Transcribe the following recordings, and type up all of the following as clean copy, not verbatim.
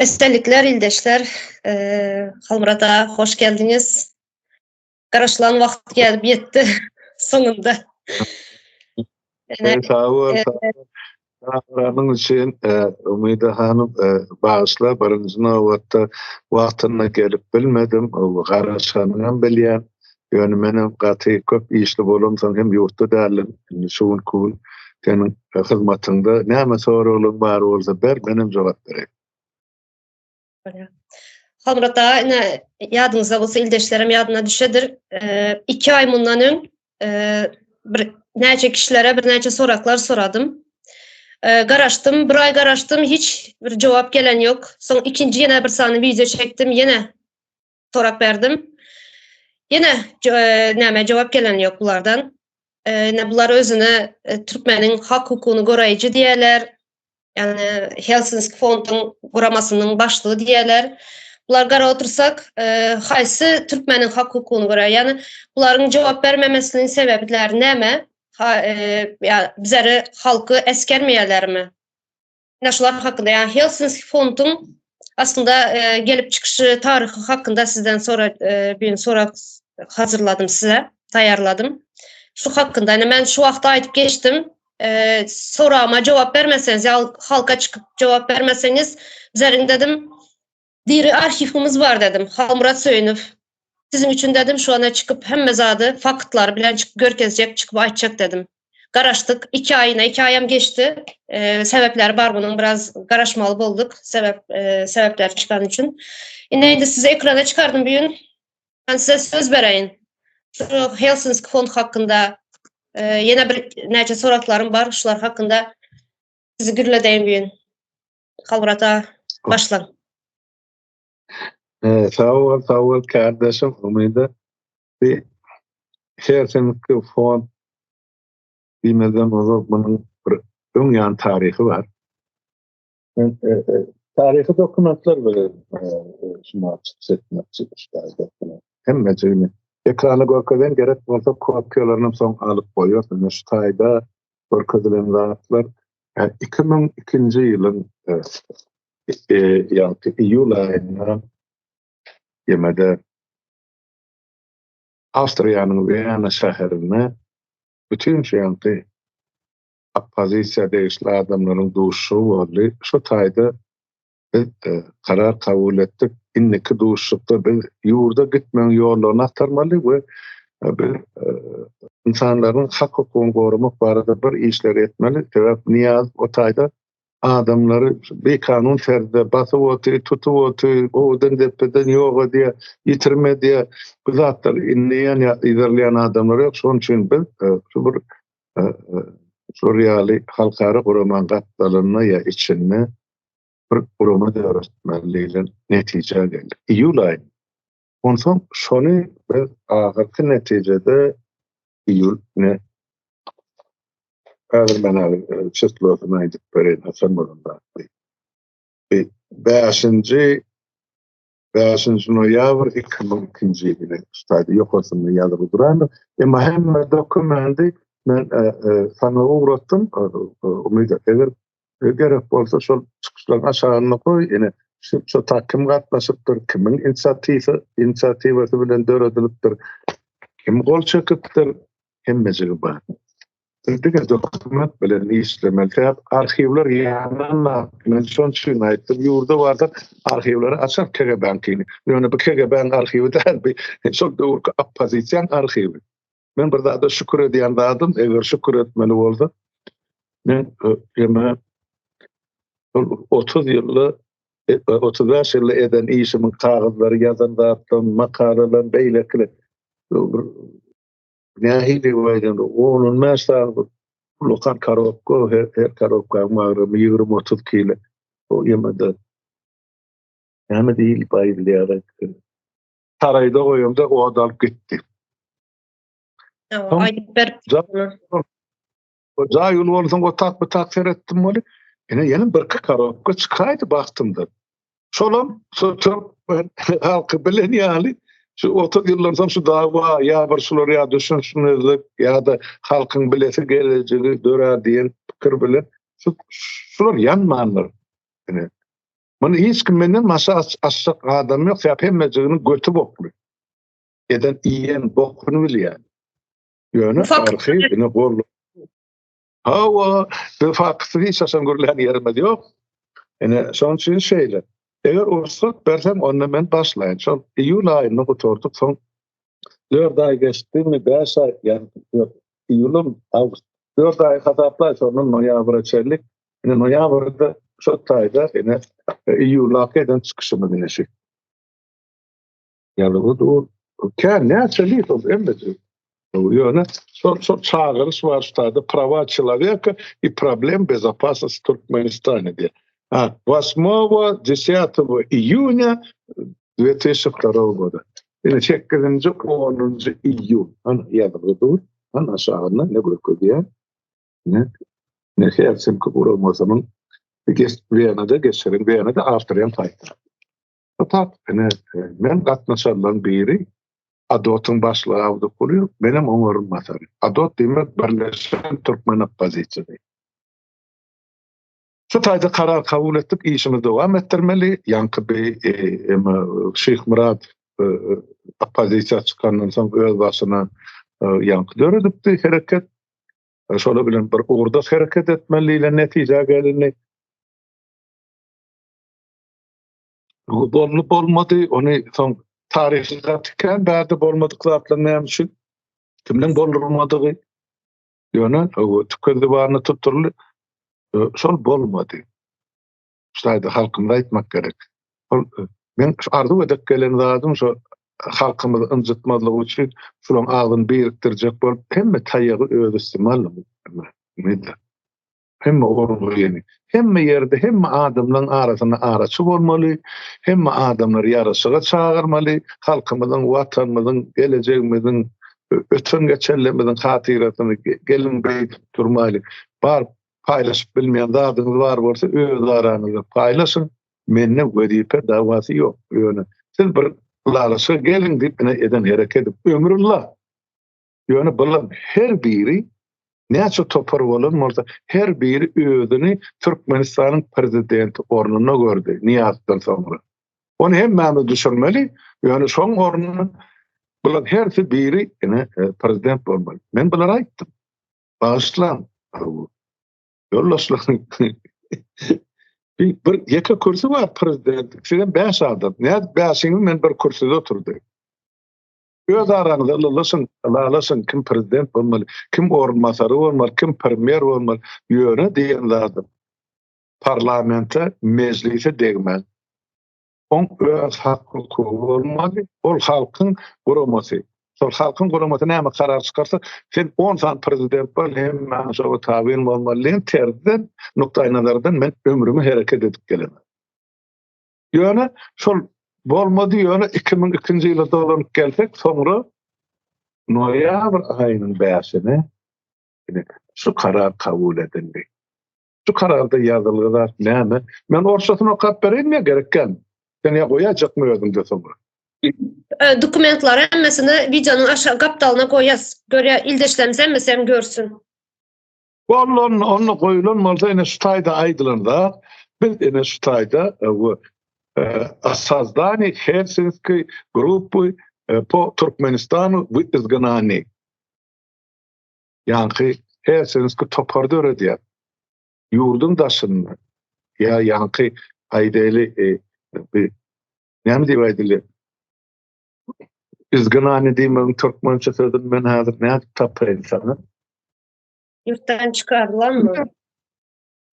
Esenlikler ildeşler. Halmyrat aga hoş geldiňiz. Garaşylan wagt gelip ýetdi soňunda. Sag bol. Çagyranyň üçin Umyda hanym bagyşla birinji nobatda wagtynda gelip bilmedim. Garaşanyňam bilýän. Ýöne menem gaty köp işli bolamsoň hem ýurtda däldim. Indi şu günki gün seniň hyzmatyňda näme soraglaryň bar bolsa ber, menem jogap bereýin. Halmyrat aga, ine ýadyňyzda bolsa ildeşlerim ýadyna düşedir. 2 aý mundan öň bir näçe kişilere birnäçe soraklar soradym. Garaşdym, bir aý garaşdym, hiç bir jogap gelen ýok. Soň ikinji ýene bir sany wideo çekdim, ýene sorap berdim. Ýene näme jogap gelen ýok bulardan. Ine bular özüne türkmeniň hak hukugyny goraýjy diýerler. Ýagny Helsinki fonduň guramasynyň başlygy diýerler. Bular gara otursak, haýsy türkmeniň hak hukugyny goraýar? Ýagny bularyň jogap bermemesiniň sebäpleri näme? Ha, ýa bizleri halky esgermeýärlermi? Ine şular hakynda, ýagny Helsinki fonduň aslynda gelip çykyşy, taryhy hakynda sizden sora bir sorag hazyrladym size, taýýarladym. Şu hakynda, ine men şu wagtda aýdyp geçdim. Soragyma jogap bermeseňiz, ýa halka çykyp jogap bermeseňiz, bizleriň dedim, diri arhiwimiz bar dedim. Halmyrat Söýünow. Siziň üçin dedim, şu ana çykyp hemme zady faktlary bilen çykyp görkezjek, çykyp aýtjak dedim. Garaşdyk. 2 aýyna, 2 aýam geçdi. E, sebäpleri bar bunuň biraz garaşmaly bolduk. Sebäp e, sebäpler çykan üçin. Indi indi size ekrana çykardym bu gün. Men size söz bereýin. Şu Helsinki fond hakynda e, ýene bir näçe soraglarym bar, şular hakynda sizi gürledeýin bu gün. Halmyrat aga, başlaň. E, sag bol, sag bol kardeşim. Umyda bir Helsinki fond diýmezden ozal munuň bir öň ýan taryhy bar. Men e, e, taryhy dokumentler bilen şuna çykyş etmekçi dokument. Hemmejigini ekrana görkezen gerek bolsa kopiýalaryny soň alyp goýarys. Ine şu taýda görkezilen zatlar 2002-nji ýylyň ýagny iýul aýynda ýemede Awstriýanyň Wena şäherinde bütin şu ýagny oppozisiýa degişli adamlaryň duşuşygy boldy. Şu taýda biz karar kabul etdik. Indiki duşuşykda biz ýurda gitmegiň ýollaryny agtarmaly we biz ynsanlaryň hak-hukugyny goramak barada bir işleri etmeli. Sebäp Nyýazow o taýda adamlary bikanun terzde basyp otyr, tutup otyr, owadan depeden ýok edýär, ýitirim edýär. Bu zatlary inleýän ýa yzarlaýan adamlar ýok. Şonuň üçin biz şu bir şol ýaly halkara guramaň gapdalynda ýa içinde bir gurama döretmeli diýlen netijä geldik. Iýul aýynda. Onsoň şony biz ahyrky netijede iýul ne Häzir men häzir çyslosyny aýdyp bereýin, haçan bolan zatdy. Bäşinji bäşinji noýabr 2002-nji ýyly şu ýokarsynda ýazyly durandyr. Emma hemme dokumenti men saňa ugratdym. Umyt eger gerek bolsa şol çykyşlaryň aşagynda goý, ine şu şu ta kim gatnaşypdyr, kimiň inisiatiwasy inisiatiwasy bilen döredilipdir, kim gol çekipdir, hemmejigi bar. Biz diňe dokument bilen işlemeli. Sebäp arhiwler ýananda, men şonuň üçin aýtdym, ýurda barsak arhiwleri açar KGB-niňkini. Ýöne bu KGB-niň arhiwi däl, bu şol döwürki oppozisiýanyň arhiwi. Men bir zada şükür edýän zadym, eger şükür etmeli bolsa, men ýene şol 30 ýylda 35 ýylda eden işimiň kagyzlary, ýazan zatlarym, makalalarym, beýlekiler bir Nähili boýdan 10-15 sany ullakan korobka, her, her korobkanyň agramy 20-30 kilo. O ýemede näme diýilip aýdylýar? Saraýda goýamda ot alyp gitdi. Aýdyp berip. O jaý uly bolsun otak bu tak seretdim weli. Ine ýene birki korobka çykaýdy bagtymdan. Şolam şu türkmen halky bilen ýaly şu 30 ýyldan soň şu dawa ýa bir şular ýa düşünişmezlik ýa-da halkyň bilesi gelejigi dörär diýen pikir bilen şu şular ýanmandyr. Ine. Muny hiç kim menden başa açjak adam ýok, sebäp hemmejiginiň göti bokly. Eden iýen bokuny bilýän. Ýöne arhiw ine gol. Hawa, biz fakty hiç haçan gürlän ýerimiz ýok. Ine, şonuň üçin şeýle. Eger rugsat berseň, onda men başlaýyn. Şol iýul aýynda gutardyk, soň 4 aý geçdimi, 5 aý, ýa iýulym, awgust, 4 aý hasaplaý, şondan noýabra çenli. Ine noýabrda şo taýda ine iýuldaky eden çykyşymyz ine şu. Ýaly bu dur. Kän näçe lit ol hemmesi. Ýöne şol şol çagyryş bar şu taýda prava человека и проблем безопасности Türkmenistana diýip. Ha, 8 10 iýunya 2002 года. Ine 8-nji 10-njy iýun. Ana ýazylgy dur. Ana aşagynda ne görkezýär? Ne? Ne Helsinki guramasynyň Wenada geçiren, Wenada Awstriýanyň paýtagty. Tap, ine, men gatnaşanlaryň biri ADOT-yň başlygy Abdy Kulyýew, menem oň orunbasary. ADOT diýmek Birleşen Türkmen Oppozisiýasy. Şu taýda karar kabul etdik, işimizi dowam etdirmeli. Ýaňky bi Şyhmyrat oppozisiýa çykandan soň öz başyna ýaňky döredipdi hereket. Şolar bilen bir ugurda hereket etmeli diýlen netijä gelindi. Boldy bolmady, ony soň taryhy gaty kän bärde bolmadyk zatlar näme üçin? Kimden boldurmadygy? Ýöne tükezdi baryny tutduryldy. Şol bolmady. Şaýda halkymyza aýtmak gerek. Ol men arzuw edip gelen zadym şo halkymyzy ynjytmazlyk üçin şularyň agzyny birikdirjek bolup hemme taýagy öz üstüme aldym. Hemme orungyny, hemme ýerde hemme adamlaryň arasynda araçy bolmaly, hemme adamlary ýaraşyga çagyrmaly, halkymyzyň, watanymyzyň, gelejegimiziň, öten-geçenlerimiziň hatyrasyny geliň beýdip durmaýlyk. Bar paýlaşyp bilmeýän zadyňyz bar bolsa öz araňyzda paýlaşyň, mende wezipe dawasy ýok, ýöne siz bir ylalaşyga geliň diýip ine eden herekedim. Ömrullah Ýöne bularyň her biri näçe topar bolan bolsa, her biri özüni Türkmenistanyň prezidenti ornunda gördi Nyýazowdan soňra. Ony hemmämiz düşürmeli, ýöne şoň ornuna bular hersi biri ine e, prezident bolmaly. Men bulara aýtdym. Bagyşlaň. Ýoldaşlar bir, bir ýeke kürsi bar prezident. Sizem 5 adam. Nädip bäşiňiz men bir kürsüde oturdy. Öz araňyzda ylalaşyň, ylalaşyň kim prezident bolmaly, kim orunbasary bolmaly, kim premýer bolmaly. Ýöne diýen zadym parlamente, mejlise degmez. Oň öz hak-hukugy bolmaly, ol halkyň guramasy. Şol halkyň guramasy näme karar çykarsa, sen 10 sany prezident bol, hemmäň şoňa tabyn bolmaly diýen terzden, nukdaýnazardan men ömrümi hereket edip gelemen. Ýöne şol bolmady, ýöne 2002-nji ýyla dolanyp gelsek, soňra noýabr aýynyň 5-ine şu karar kabul edildi. Şu kararda ýazylgy zat näme? Men orsçasyny okap bereýinmi ýa gerek dälmi? Sen ýa goýaýjakmy özüňde soňra? E, dokumentlary hemmesini wideonyň aşa gapdalyna goýas. Görýär, ildeşlerimiz hemmesi hem görsün. Boldy onda, onda goýulan bolsa ine şu taýda aýdylan zat, biz ine şu taýda e, e, o sozdanии Helsinki grupy e, po Türkmenistanu w izgnanии. Ýaňky Helsinki topar döredýär. Ýurduň daşynda ýa ýaňky aýdaýly e, näme diýip aýdylýar? Izgnani diýmegiň türkmençe sözüni men häzir nädip tapaýyn sana? Ýurtdan çykarylanmy?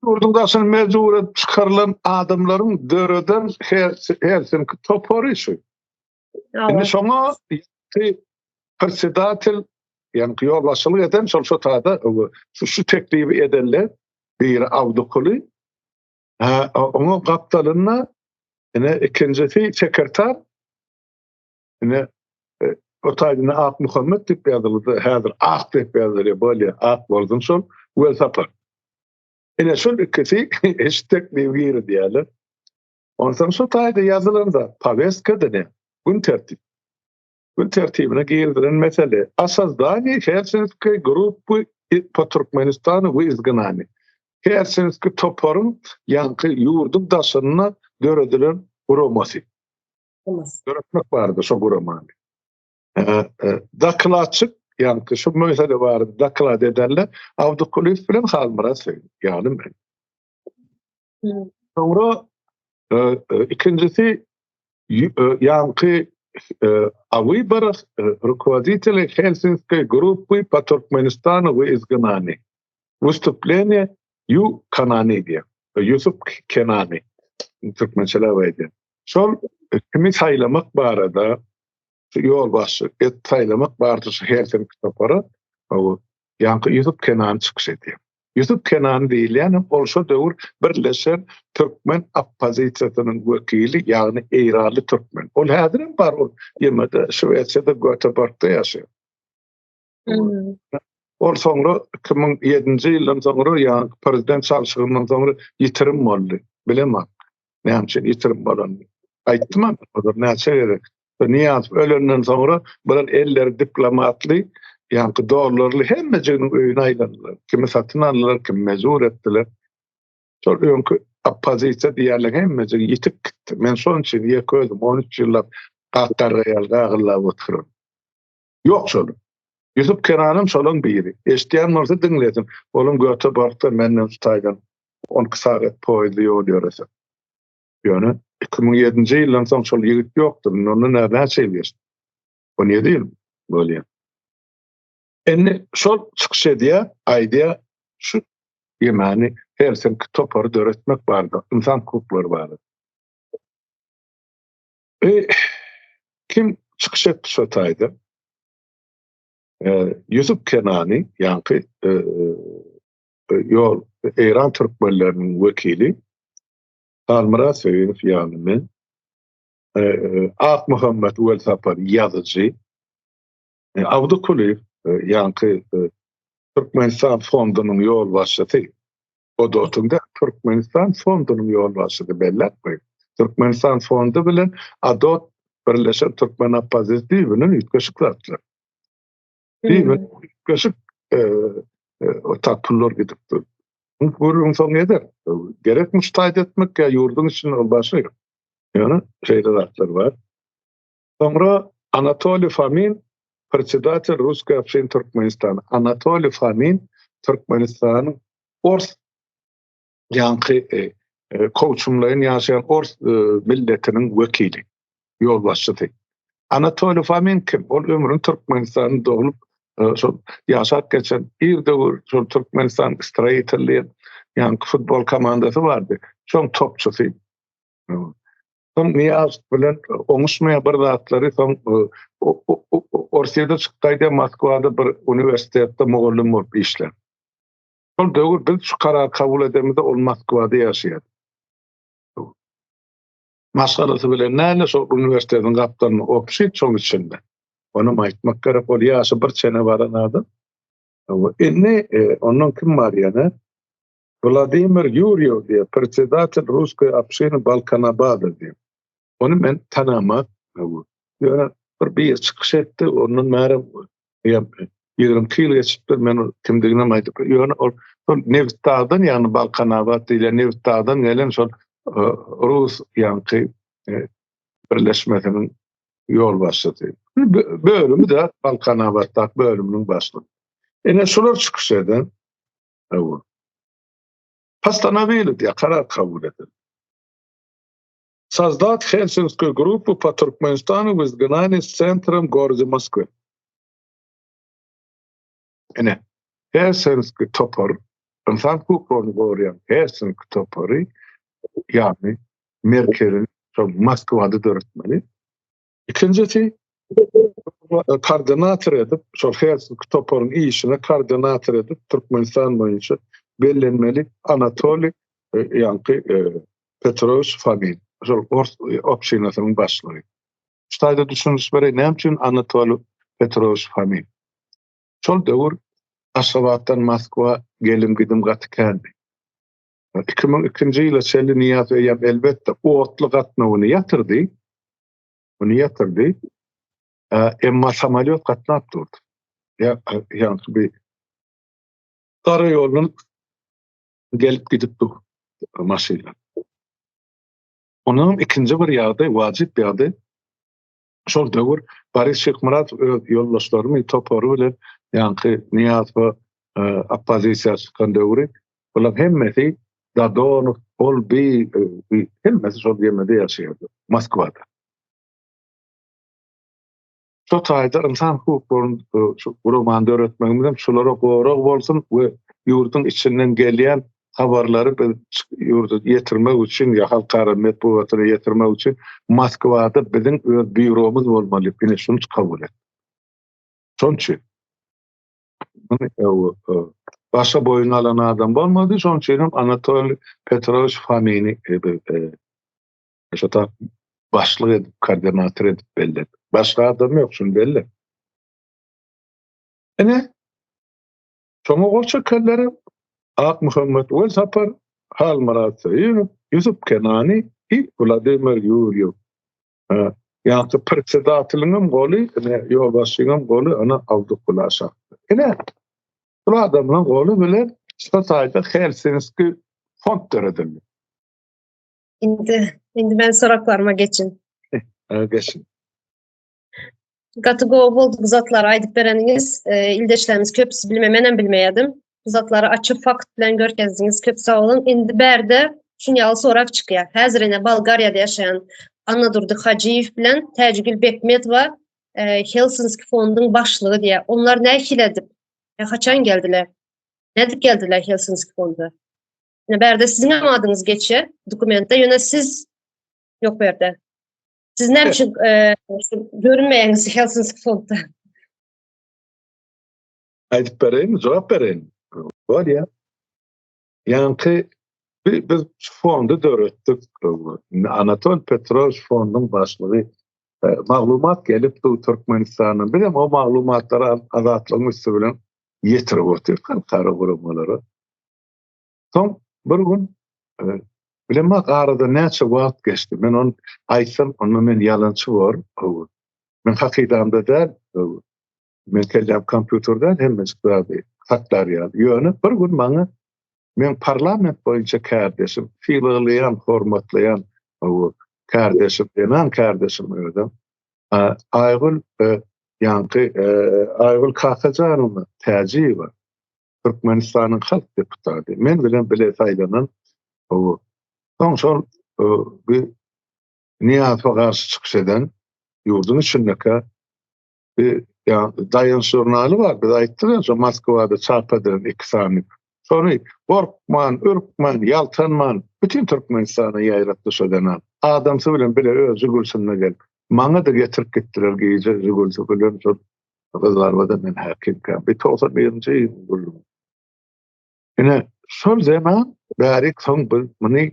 Ýurduň daşyna mejbur edip çykarylan adamlaryň döreden Helsinki topary şu. Indi şoňa predsedatel, ýagny ýolbaşçylyk eden şol şo taýda şu şu teklibi edenler biri Awdykuly, ha oňa gapdalynda ine ikinjisi sekretar Ine, e, o taýda Ak Muhammet diýip ýazyldy, häzir Ak diýip ýazylýar, bolýar, Ak bolsun şol, Welsapar. Ine şol ikisi eşitdik diýip girizýärler. Onsoň şu taýda ýazylan zat, powestkada ne? Gün tertip. Gün tertibine girizilen mesele. O sozdanии Helsinskiý grupy po Türkmenistanu we izgnani. Helsinki toparyň ýaňky ýurduň daşynda. döredilen guramasy. Döretmek barada şo guramany. Dokladçyk, ýaňky şu mesele barada doklad edenler Abdy Kulyýew bilen Halmyrat Söýün, ýagny men. Soňra ikinjisi ýaňky о выборах руководителей Хельсинской группы по Туркменистану в изгнании. Выступление Ýu Kanani diýýär. Ýusup Kenani türkmençeläp aýdýar. Şol kimi saýlamak barada şu ýolbaşçy et saýlamak barada şu Helsinki topara ýaňky Ýusup Kenani çykyş edýär. Ýusup Kenani diýilýän ol şo döwür birleşen türkmen oppozisiýasynyň wekili, ýagny eýranly türkmen. Ol häzirem bar, ol ýemede Şwesiýada Göteborgda ýaşaýar. Ol soňra 2007-nji ýyldan soňra ýa prezident çalşygyndan soňra ýitirim boldy. Bilemok. Näme üçin ýitirim bolanyny. Aýtdym hem ozal näçe gezek. Nyýazow ölenden soňra bular elleri diplomatly, ýaňky dollarly hemmejiginiň öýüne aýlandylar. Kimi satyn aldylar, kimi mejbur etdiler. Şol öňki oppozisiýa diýýärler hemmejigi ýitip gitdi. Men şonuň üçin ýeke özüm 13 ýyllap ak garga ýaly gagyllap otyryn. Ýok şol. Ýusup Kenanam şolaň biri. Eşidýän bolsa diňlesin. Olam Göteborgda menden şu taýdan 12 sagat poýezde ýol ýörese. Ýöne 2007-nji ýyldan soň şol ýigit ýokdur. Indi ondan bäri näçe ýyl geçdi? 17 ýyl bolýar. Indi şol çykyş edýär, aýdýar, şu ýemany Helsinki topary döretmek barada, ynsan hukuklary barada. E, kim çykyş etdi şo taýda? E, Ýusup Kenani, ýaňky e, e, ýol Eýran türkmenleriniň wekili, Halmyrat Söýünow ýagny men, e, Akmuhammet Welsapar ýazyjy, e, Abdy Kulyýew, e, ýaňky e, Türkmenistan fondunyň ýolbaşçysy, Odotyň däl, Türkmenistan fondunyň ýolbaşçysy belläp goý. Türkmenistan fondy bilen ADOT Birleşen Türkmen oppozisiýasy düýbünden üýtgeşik zatlar. Düýbünden üýtgeşik o tak pullar gidip dur. Gürrüň soň eder. Gerek muştaýt etmek ýa ýurduň içinde ol başga. Ýöne şeýle zatlar bar. Soňra Anatoliý Fomin, predsedatel Russkoý obşin Türkmenistana. Anatoliý Fomin Türkmenistanyň ors ýaňky e, e, kowçumlaýyn ýaşaýan ors e, milletiniň wekili, ýolbaşçysy. Anatoliý Fomin kim? Ol ömrüni Türkmenistanda doglup, şol ýaşap geçen ir döwür şol Türkmenistan Stroitel diýen ýaňky futbol komandasy bardy. Şoň topçusy. Soň Nyýazow bilen oňuşmaýan bir zatlary soň Orsýede çykyp gaýdýar, Moskwada bir uniwersitetde mugallym bolup işlär. Şol döwür biz şu karary kabul edemizde ol Moskwada ýaşaýardy. Maşgalasy bilen näle şol uniwersitetiň gapdalynda obşit şoň içinde. Onam aýtmak gerek, ol ýaşy bir çene baran adam. Indi ondan kim bar ýene? Wladimir Ýurýew diýýär, predsedatel Russkoý obşiny Balkanabada diýip. Ony men tanamak. Ýöne bir biri çykyş etdi, ondan bäri 22 ýyl geçipdir, men ol kimdiginem aýdyp, ýöne ol şol Nebitdagdan, ýagny Balkanabat diýilýän Nebitdagdan gelen şol e, rus ýaňky e, birleşmesiniň ýolbaşçysy. Bölümi de Balkanabatdaky bölüminiň başlygy. Ine şular çykyş eden. Hawa. Postanowili diýýär, karar kabul edildi. Sozdat Helsinskую gruppu po Türkmenistanu w izgnanии s centrom w goroде Moskwe. Ine, Helsinki topar, ynsan hukuklaryny goraýan Helsinki topary, ýagny merkezini şol Moskwada döretmeli. Ikinjisi, koordinator edip, şol Helsinki toparyň işine koordinator edip Türkmenistan boýunça bellenmeli Anatoliý e, ýaňky e, Petrowiç Fomin, şol ors e, obşinasynyň başlygy. Şu taýda düşündiriş bereýin, näme üçin Anatoliý Petrowiç Fomin? Şol döwür Aşgabatdan Moskwa gelim-gidim gaty kändi. 2002-nji ýyla çenli Nyýazow eýýäm elbetde otly gatnawyny ýatyrdy. Ony ýatyrdy. Emma samolýot gatnap durdy. Ýa ýaňky bir gara ýoldan gelip gidip dur maşynlar. Ondan ikinji bir ýagdaý, wajyp ýagdaý, şol döwür Boris Şyhmyradow öz ýoldaşlaryny, topary bilen ýaňky Nyýazowa e, oppozisiýa çykan döwri bularyň hemmesi Dadonow, ol bi, e, hemmesi şol ýemede ýaşaýardy, Moskwada. Şo taýda ynsan hukuklaryny e, şu guramany döretmegimiz hem şulara gorag bolsun we ýurduň içinden gelýän habarlary biz ýurda ýetirmek üçin ýa halkara metbugatyna ýetirmek üçin Moskwada biziň öz býuromyz bolmaly. Ine şuny kabul et. Şonuň üçin muny e, e, başga boýun alan adam bolmady. Şonuň üçin hem Anatoliy Petrowiç Fomini Şo ta başlyk edip, koordinator edip belledi. Başga adam ýok, şuny belle. Ine, şoňa gol çekenleri Akmuhammet Welsapar, Halmyrat Söýünow, Ýusup Kenani i Wladimir Ýurýew. Ýagny predsedateliňem goly, ine ýolbaşçyňam goly, ana Abdykul aşakda. Ine, bu adamlaryň goly bilen şo taýda Helsinki fond döredildi. Indi, indi men soraklaryma geçin. Geçin. Gaty gowy boldy bu zatlary aýdyp bereniňiz. E, ildeşlerimiz köpüsi bilme, menem bilmeýärdim. Bu zatlary açyp fakt bilen görkezdiňiz. Köp sag boluň. Indi bärde şuny ýaly sorag çykýar. Häzir ine Bolgariýada ýaşaýan Annadurdy Hajyýew bilen Täjigül Bekmedowa e, Helsinki fonduň başlygy diýýär. Onlar nähili edip, e, haçan geldiler? Nädip geldiler Helsinki fonda? Ine bärde siziň hem adyňyz geçýär dokumentde, ýöne siz ýok bu ýerde. Siz näme üçin e, görünmeýäňiz Helsinki fondda? Aýdyp bereýinmi, jogap bereýin. Bolýar. Ýaňky biz fondy döretdik. Anatol Petrowiç fonduň başlygy. E, maglumat gelip dur Türkmenistandan. Biz hem o maglumatlary Azatlygyň üsti bilen ýetirip otyrys halkara guramalara. Soň bir gün e, bilemok arada näçe wagt geçdi. Men onu aýtsam, onda men ýalançy bor. Men hakydamda däl. Men kelläm kompýuter däl, hemmejik zady saklar ýaly. Ýöne bir gün maňa men parlament boýunça kärdeşim, sylaglaýan, hormatlaýan kärdeşim, zenan kärdeşim özem. Aýgül e, ýaňky e, Aýgül Kakajanowna Täjiýewa Türkmenistanyň halk deputady. Men bilen bile saýlanan o. Soň şol bir Nyýazowa garşy çykyş eden ýurduň içindeki bir ýa Daýanç žurnaly bar. Biz aýtdyk şo Moskwada çap edilen iki sany. Şony gorkman, ürkmän, ýaltanman bütin Türkmenistana ýaýratdy şo zenan. Adamsy bilen bile öz Žigulsynda gelip. Maňa-da getirip gitdiler gije Žigulsy bilen şol Gyzlarbada men häkimkäm. Bir 91-nji ýylyň gürrüňi. Ine, şol zenan bärik soň biz muny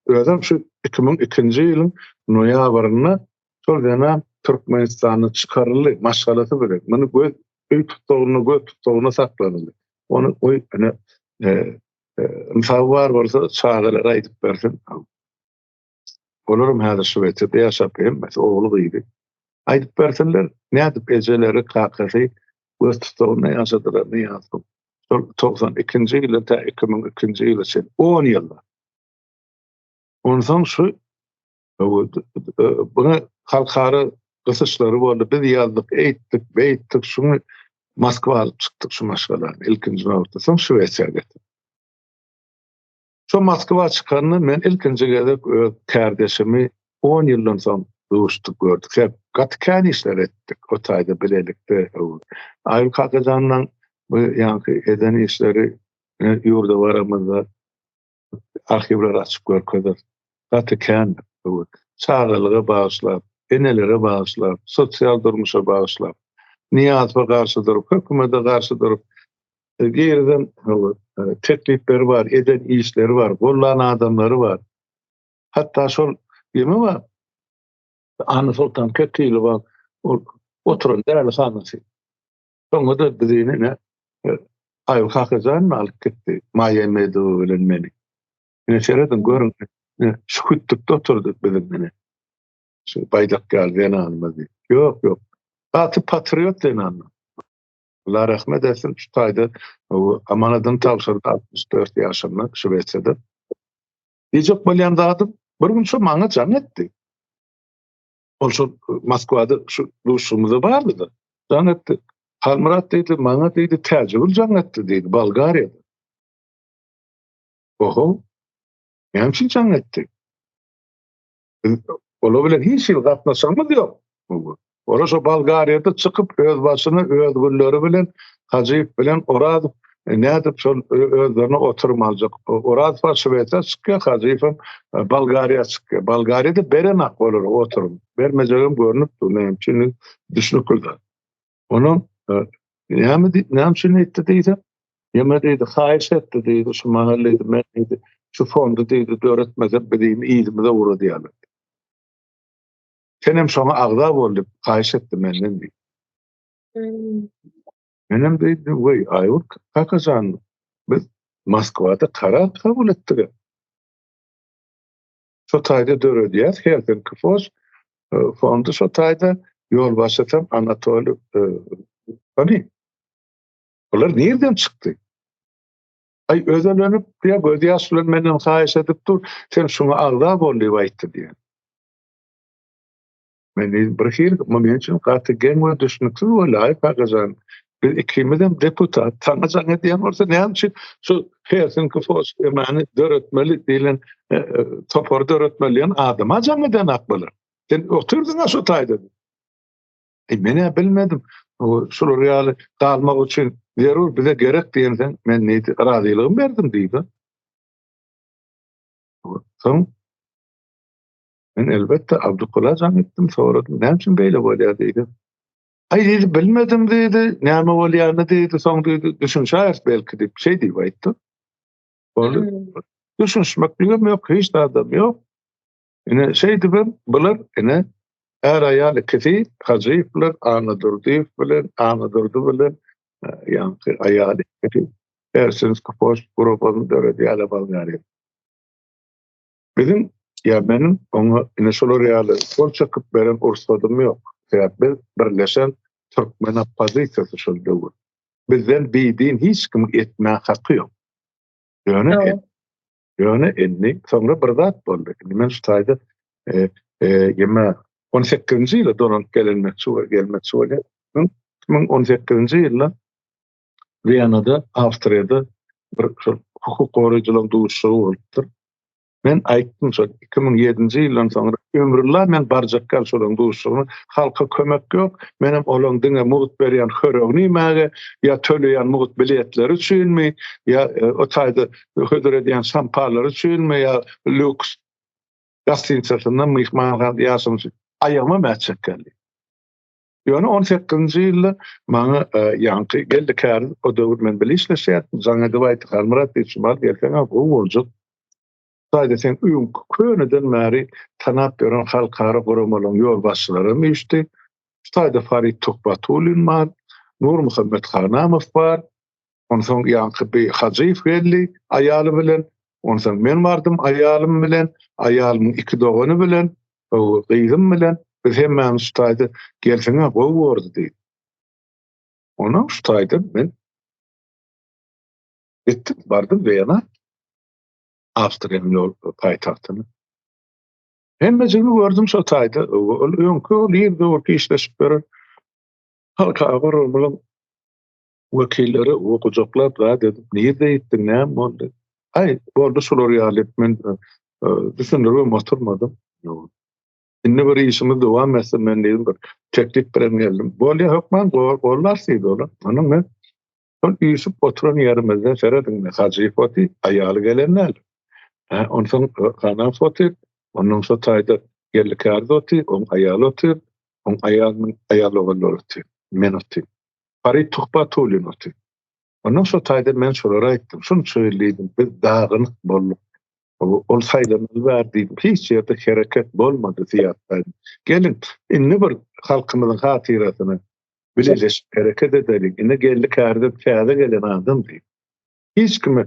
özem şu 2002-nji ýylyň noýabrynda şol zenan Türkmenistanda çykaryldy maşgalasy bilen. Muny göz öý tussagynda göz tussagynda saklanyldy. Ony goý ine e, e, ynsaby bar bolsa çagalara aýdyp bersin. Olaram häzir Şwesiýada ýaşap hemmesi ogly gyzy. Aýdyp bersinler, nädip ejeleri, kakasy göz tussagynda ýaşadylar Nyýazow. Şol 92-nji ýyldan tä 2002-nji ýyla çenli 10 ýylda. Onsoň şu buna halkara gysyşlary boldy. Biz ýazdyk, eýtdik, beýtdik, şuny Moskwa alyp çykdyk şu maşgalany ilkinji nobatda. Soň Şwesiýa getirdik. Şo Moskwa çykanda men ilkinji gezek öz kärdeşimi 10 ýyldan soň duşduk gördük. Sebäp gaty kän işler etdik o taýda bilelikde. Aýgül Kakajandan bu ýaňky eden işleri ýurda baramyzda arhiwleri açyp görkezer. Gaty kän çagalyga bagyşlap, enelere bagyşlap, sosial durmuşa bagyşlap, Nyýazowa garşy durup, hökümete garşy durup Girizen teklipleri bar, eden işleri bar, gollan adamlary bar. Hatda şol ýeme bar. Annasoltan Kekilowa ol oturan dälihanasy. Soňra da bizi ine Aýgül Kakajan alyp gitdi. Maýa Medowa bilen meni. Ine serediň görüň. Şu kütlükde oturdyk biziň ine. Şu baýdak ýaly zenanymyz. Ýok, ýok. Gaty patriot zenanlar. Allah rahmet etsin şu taýda amanadyny tabşyrdy 64 ýaşynda Şwesiýada. Diýjek bolýan zadym. Bir gün şo maňa jaň etdi. Ol şo Moskwada şu duşuşygymyzda bardy-da. Jaň etdi. Halmyrat diýdi, maňa diýdi, Täjigül jaň etdi diýdi, Bolgariýada. Oho. Näme üçin jaň etdi? Biz olar bilen hiç hili gatnaşygymyz ýok. Olar şo Bolgariýada çykyp öz başyna öz gülleri bilen Hajyýew bilen Orazow e, nädip şol özlerine oturum aljak. Orazow Şwesiýa çykýar, Hajyýew hem e, Bolgariýa çykýar. Bolgariýada berenak olara oturum. Bermejegem görnüp dur, näme üçin düşnükli zat. Onuň e, näme diýip, näme üçin etdi diýse, ýeme diýdi, haýyş etdi diýdi, şu maňa diýdi, men diýdi, şu fondy diýdi, döretmesem bizi yzymyza ugradýarlar. Sen hem şoňa agza bol diýip haýyş etdi menden diýdi. Hmm. Menem diýdim, weý, Aýgül kakajan, biz Moskwada karar kabul etdik. Şo taýda döredýäs Helsinki Fos e, fondy şo taýda ýolbaşçysam Anatoliý e, Hany. Bular nirden çykdy? Aý özelenip diýä göz ýaş bilen menden haýyş edip dur, sen şuňa agza bol diýip aýtdy diýen. Men diýdim, bir hili, bu men üçin gaty geň we düşnüksiz boldy, aý kakajan, biz ikimizem deputat, saňa jaň edýän bolsa näme üçin şu Helsinki Fos emany döretmeli diýlen e, e, topary döretmeli diýen adama jaň eden akbalar. Sen otyrdyň-a şu taýda. E, men-ä bilmedim. Şular ýaly galmak üçin zerur bize gerek diýenseň, men diýdi, razylygymy berdim diýdi. Soň men elbetde Abdykula jaň etdim, soradym, näme üçin beýle bolýar diýdim. Aý diýdi, bilmedim diýdi, näme bolýanyny diýdi, soň diýdi, düşünşäris belki diýip, şeý diýip aýtdy. Boldy. Hmm. Düşünişmekligem ýok, hiç zadam ýok. Ine şeýdibem bular ine är-aýal ikisi Hajyýew bilen Annadurdyýew bilen Annadurdy bilen e, ýaňky aýaly ikisi Helsinki Post guramasyny döredýärler Bolgariýada. Biziň ýa meniň oňa ine şolar ýaly gol çekip beren ursadym ýok. Sebäp biz birleşen türkmen oppozisiýasy şol döwür. Bizden bidin hiç kimiň etmäge haky ýok. Ýöne Dogry. ýöne indi soňra bir zat boldy. Indi men şu taýda e, e, ýeme 18-nji ýyla dolanyp gelinmekçi we gelmekçi bolýan. 2018-nji ýylda Wienada, Awstriýada bir şol hukuk goraýjylaryň duşuşygy bolupdyr. Men aýtdym şol 2007-nji ýyldan soňra ömrülla men barjak gal şolaryň duşuşygyna halka kömek ýok. Menem olaryň diňe mugt berýän höregini iýmäge ýa töleýän mugt biletleri üçinmi ýa e, o taýda hödür edýän şampanlary üçinmi ýa lýuks gostinitsasynda myhmanhana ýaşamak üçin aýagyma mätjek geldi. Ýöne 18-nji ýylda maňa e, ýaňky geldi käri o döwür men bile işleşýärdim. Jaň edip aýtdy, Halmyrat diýdi, şumal gelseň-ä gowy boljak. Taýda sen öňki köneden bäri tanap ýören halkara guramalaryň ýolbaşçylaram üýşdi. Şu taýda Farid Tuhbatullin bar, Nurmuhammet Hanamow bar. Onsoň ýaňky bi Hajyýew geldi aýaly bilen. Onsoň men bardym aýalym bilen, aýalymyň iki dogany bilen, gyzym bilen. Biz hemmämiz şu taýda gelseň-ä gowy bordy diýdi. Ondan şu taýda men gitdim, bardym Wena, Awstriýanyň ýol paýtagtyna. Hemmejigini gördüm şo taýda. Ol öňki ol ir döwürki işleşip ýören halkara guramalaryň wekilleri o gujaklap zat edip, nirde ýitdiň, näme boldy? Aý, boldy şular ýaly diýip men e, e, düşündiribem oturmadym. Indi bir işimiz dowam etsin men diýdim bir teklip bilen geldim. Bolýa hökman gollar diýdi olar. Onuň men şol üýşüp oturan ýerimizde serediň Hajyýew otyr, aýaly gelen däl. Hä, onsoň e, Hanaw otyr, ondan şo taýda Geldi Kärde otyr, oň aýaly otyr, oň aýalynyň aýal ogullary otyr, men otyr. Farid Tuhbatullin otyr. Ondan şo taýda men şolara aýtdym. Şunça ýyl diýdim, biz dagynyk bolduk. Ol saýlanaly bäri diýdim, hiç ýerde hereket bolmady syýasy taýdan. Geliň, indi bir halkymyzyň hatyrasyna bileleşip hereket edeliň. Indi Geldi Kärdew täze gelen adam diýip. Hiç kime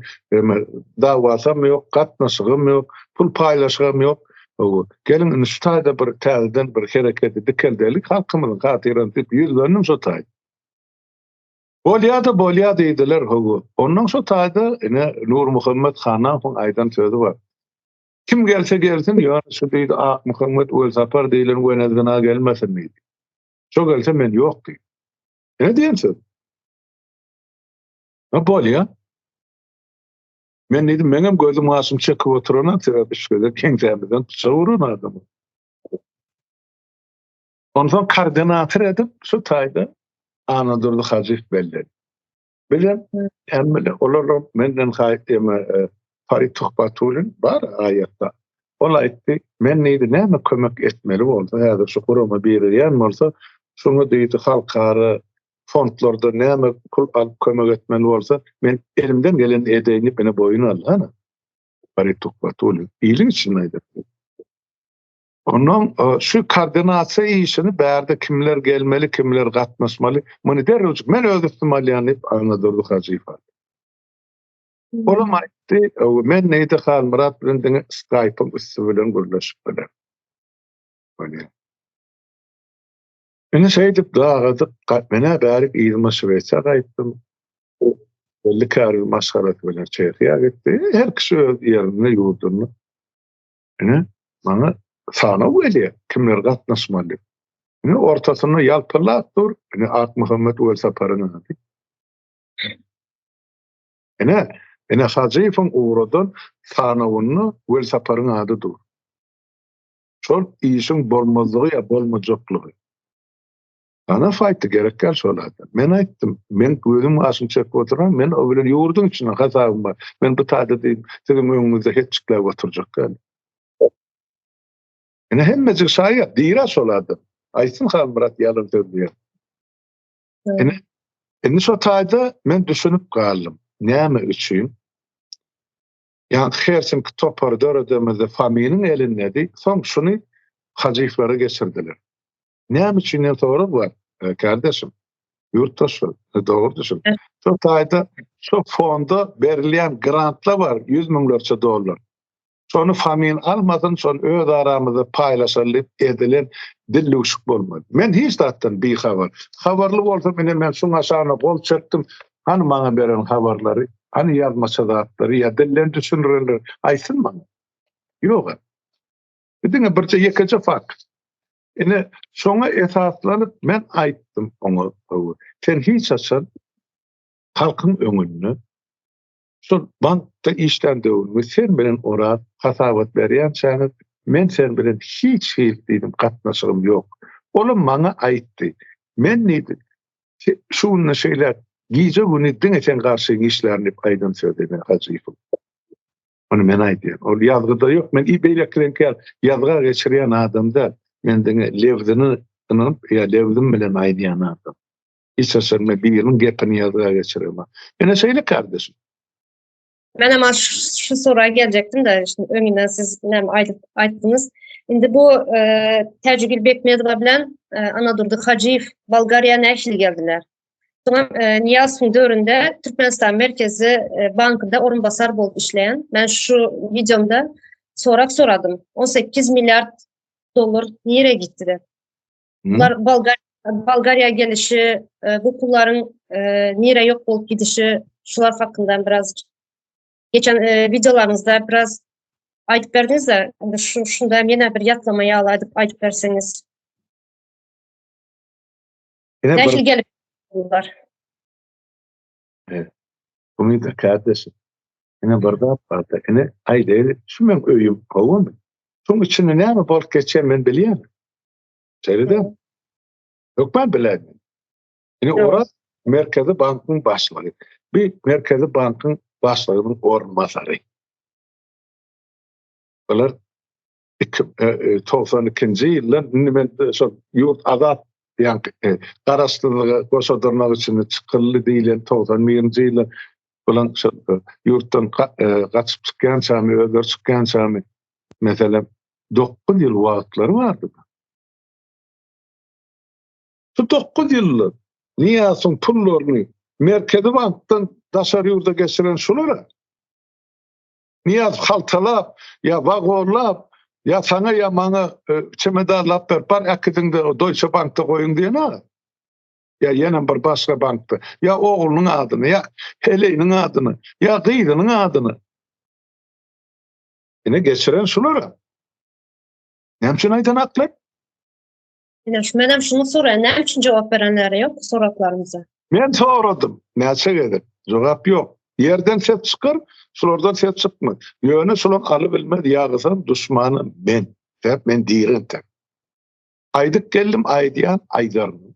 dawasam ýok, gatnaşygym ýok, pul paýlaşygam ýok. Geliň indi şu taýda bir täzeden bir hereketi dikeldeli halkymyzyň hatyrasyna diýip ýüzlendim şo taýda. Bolýa-da bolýa diýdiler, hawa. Ondan şo taýda ine Nurmuhammet Hanafowyň aýdan sözi bar. Kim gelse gelsin, ýöne şu diýdi Akmuhammet Welsapar diýlen wenezyna gelmesin diýdi. Şo gelse men ýok diýdi. Ne diýen söz? Ne bolýa? Men diýdim, meňem gözüm gaşym çekip oturana, sebäbi üç gezek keňsämizden pyçak uran adamym. Onsoň koordinator edip şu taýda Annadurdy Hajyýew belledi. Bizem hemmele olaram menden haýyt eme e, Farid Tuhbatullin bar aýatda. Ol aýtdy, men diýdi, näme kömek etmeli bolsa, häzir şu gurama birigýän bolsa, şuňa diýdi, halkara fondlarda näme pul alyp kömek etmeli bolsa, men elimden gelen edeýin diýip, meni boýun aldy, hana. Farid Tuhbatullin iliň içinde aýdypdy. Ondan e, şu koordinasiýa işini bärde kimler gelmeli, kimler gatnaşmaly, muny derrewjik men öz üstüme alýan diýip Annadurdy Hajyýew aldy. Olam aýtdy, men neýdi Halmyrat bilen diňe Skype-yň üsti bilen gürleşip bilerin. Bolýar. Ine şeýdip dagadyk, men-ä bärik yzyma Şwesiýa gaýtdym. Belli käri maşgalasy bilen Çehiýa gitdi. Her kişi öz ýerinde, ýurdunda. Ine, maňa sanaw gelýär, kimler gatnaşmaly. Ine, ortasynda ýalpyldap dur, ine, Akmuhammet Welsaparyň ady. Ine, ine Hajyýewiň ugradan sanawynda Welsaparyň ady dur. Şol işiň bolmazlygy ýa bolmajaklygy. Ganow aýtdy, gerek däl şol adam. Men aýtdym, men gözüm gaşym çekip oturan, men o bilen ýurduň içinde hasabym bar. Men bu taýda diýip, siziň öňüňizde hetjikläp oturjak däl. Ine hemmejik şaýat, dira şol adam. Aýtsyn Halmyrat ýalan sözleýär. Ine, indi şo taýda men düşünip galdym. Näme üçin? Ýa Helsinki topary döredemizde Faminiň elindedi, soň şuny Hajyýewlere geçirdiler. Näme üçin diýen sorag bar, e, kardeşim. Ýurtdaşlar, e, dogry düşün. Şo taýda şo fonda berilýän grantlar bar, ýüz müňlerçe dollar. Şony Famin almasyn, şony öz aramyzda paýlaşaly diýip edilen dillüwşük bolmady. Men hiç zatdan bihabar. Habarly bolsam ine men şuň aşagyna gol çekdim. Hany maňa beren habarlary, hany ýazmaça zatlary ýa dilden düşündirenler aýtsyn maňa. Ýok. Bu diňe birje ýekeje fakt. Ine, şoňa esaslanyp men aýtdym oňa, sen hiç haçan halkyň öňünde şol bankda işlän döwrüňi sen bilen Oraz hasabat berýänçäňiz men sen bilen hiç hili diýdim gatnaşygym ýok. Olam maňa aýtdy. Men diýdi, şu günde şeýle gije güni diňe seň garşyňa işlärin diýip aýdan sözi men Hajyýewiň. Ony men aýdýan. Ol ýazgyda ýok. Men beýlekileňki ýaly ýazga geçirýän adam däl. Men diňe lebzini ynanyp ýa lebzim bilen aýdýan adam. Hiç haçan men biriniň gepini ýazga geçiremok. Ine şeýle kardeşim. Men hem şu soraga geljekdim-de, şimdi öňünden siz näme aýdyp aýtdyňyz. Indi bu e, Täjigül Bekmedowa bilen e, Anadurdy Hajyýew Bolgariýa nähili geldiler? Soňam e, Niýazowyň döwründe Türkmenistan Merkezi e, bankynda orunbasar bolup işleýän. Men şu wideomda sorak soradym. 18 milliard dollar nirä gitdi diýip. Bular Bolgar Bolgariýa gelişi, e, bu pullaryň e, nirä ýok bolup gidişi şular hakynda biraz geçen e, wideolaryňyzda biraz aýdyp berdiňiz-de, indi şu şunda ýene bir ýatlama ýaly aýdyp aýdyp berseňiz. Ine bir Nähili gelip bular? Evet. Umyda kardeşim. Ine bir zat barda. Ine aýdaýly, şu meň öýüm, gowumy? Şuň içinde näme bolup geçýän men bilýän. Şeýle däl. Hökman biläýmen. Ine Oraz Merkezi bankyň başlygy. Bir Merkezi bankyň başlygynyň orunbasary. Bular 92-nji e, e, ýyldan indi men e, şol ýurt azat ýa-ni garaşsyzlyga goşa dyrnak içinde çykyldy diýlen 91-nji ýylda bulan şol ýurtdan gaçyp çykýançamy, özleri çykýançamy meselem 9 ýyl wagtlary bardy. Şu 9 ýylda Niýazyň pullaryny Merkezi bankdan daşary ýurda geçiren şulara. Niýaz haltalap, ýa wagonlap, ýa saňa ýa maňa e, çemedanlap berip bar äkidiň-de Deutsche Bankda goýuň diýen ha. Ýa ýene bir başga bankda, ýa oglunyň adyny, ýa heleýiniň adyny, ýa gyzynyň adyny. Ine geçiren şulara. Näme üçin aýdanaklar? Ine şu menem şuny soraýan, näme üçin jogap berenleri ýok soraklarymyza? Men soradym, näçe gezek, jogap ýok. Ýerden ses çykar, şulardan ses çykmaz. Ýöne şular aly bilmez, ýagysam duşmany men. Sebäp men diri entek. Aýdyp geldim, aýdýan, aýdaryn.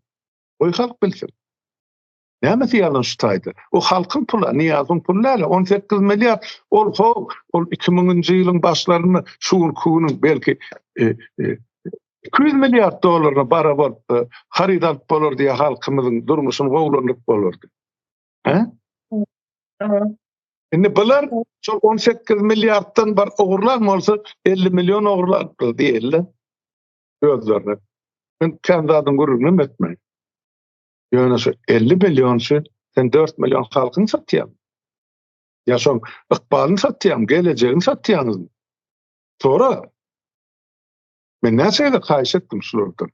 Goý halk bilsin. Nämesi ýalan şu taýda? O halkyň puly, Nyýazowyň puly däl, 18 milliard. Ol ho, ol 2000-nji ýylyň başlarynda şu günki günüň belki 200 e, milliard dollaryna barabar e, haryt alyp bolar diýe halkymyzyň durmuşyny gowulandyryp bolardy. He? Indi bular şol 18 milliarddan bir ogurlan bolsa 50 million ogurlapdyr diýeli özlerine. Men kän zadyň gürrüňini etmeýin. Ýöne şu 50 million üçin sen 4 million halkyň satýaň. Ýa şoň ykbalyny satýaň, gelejegini satýaňyzmy? Sonra men näçe gezek haýyş etdim şulardan.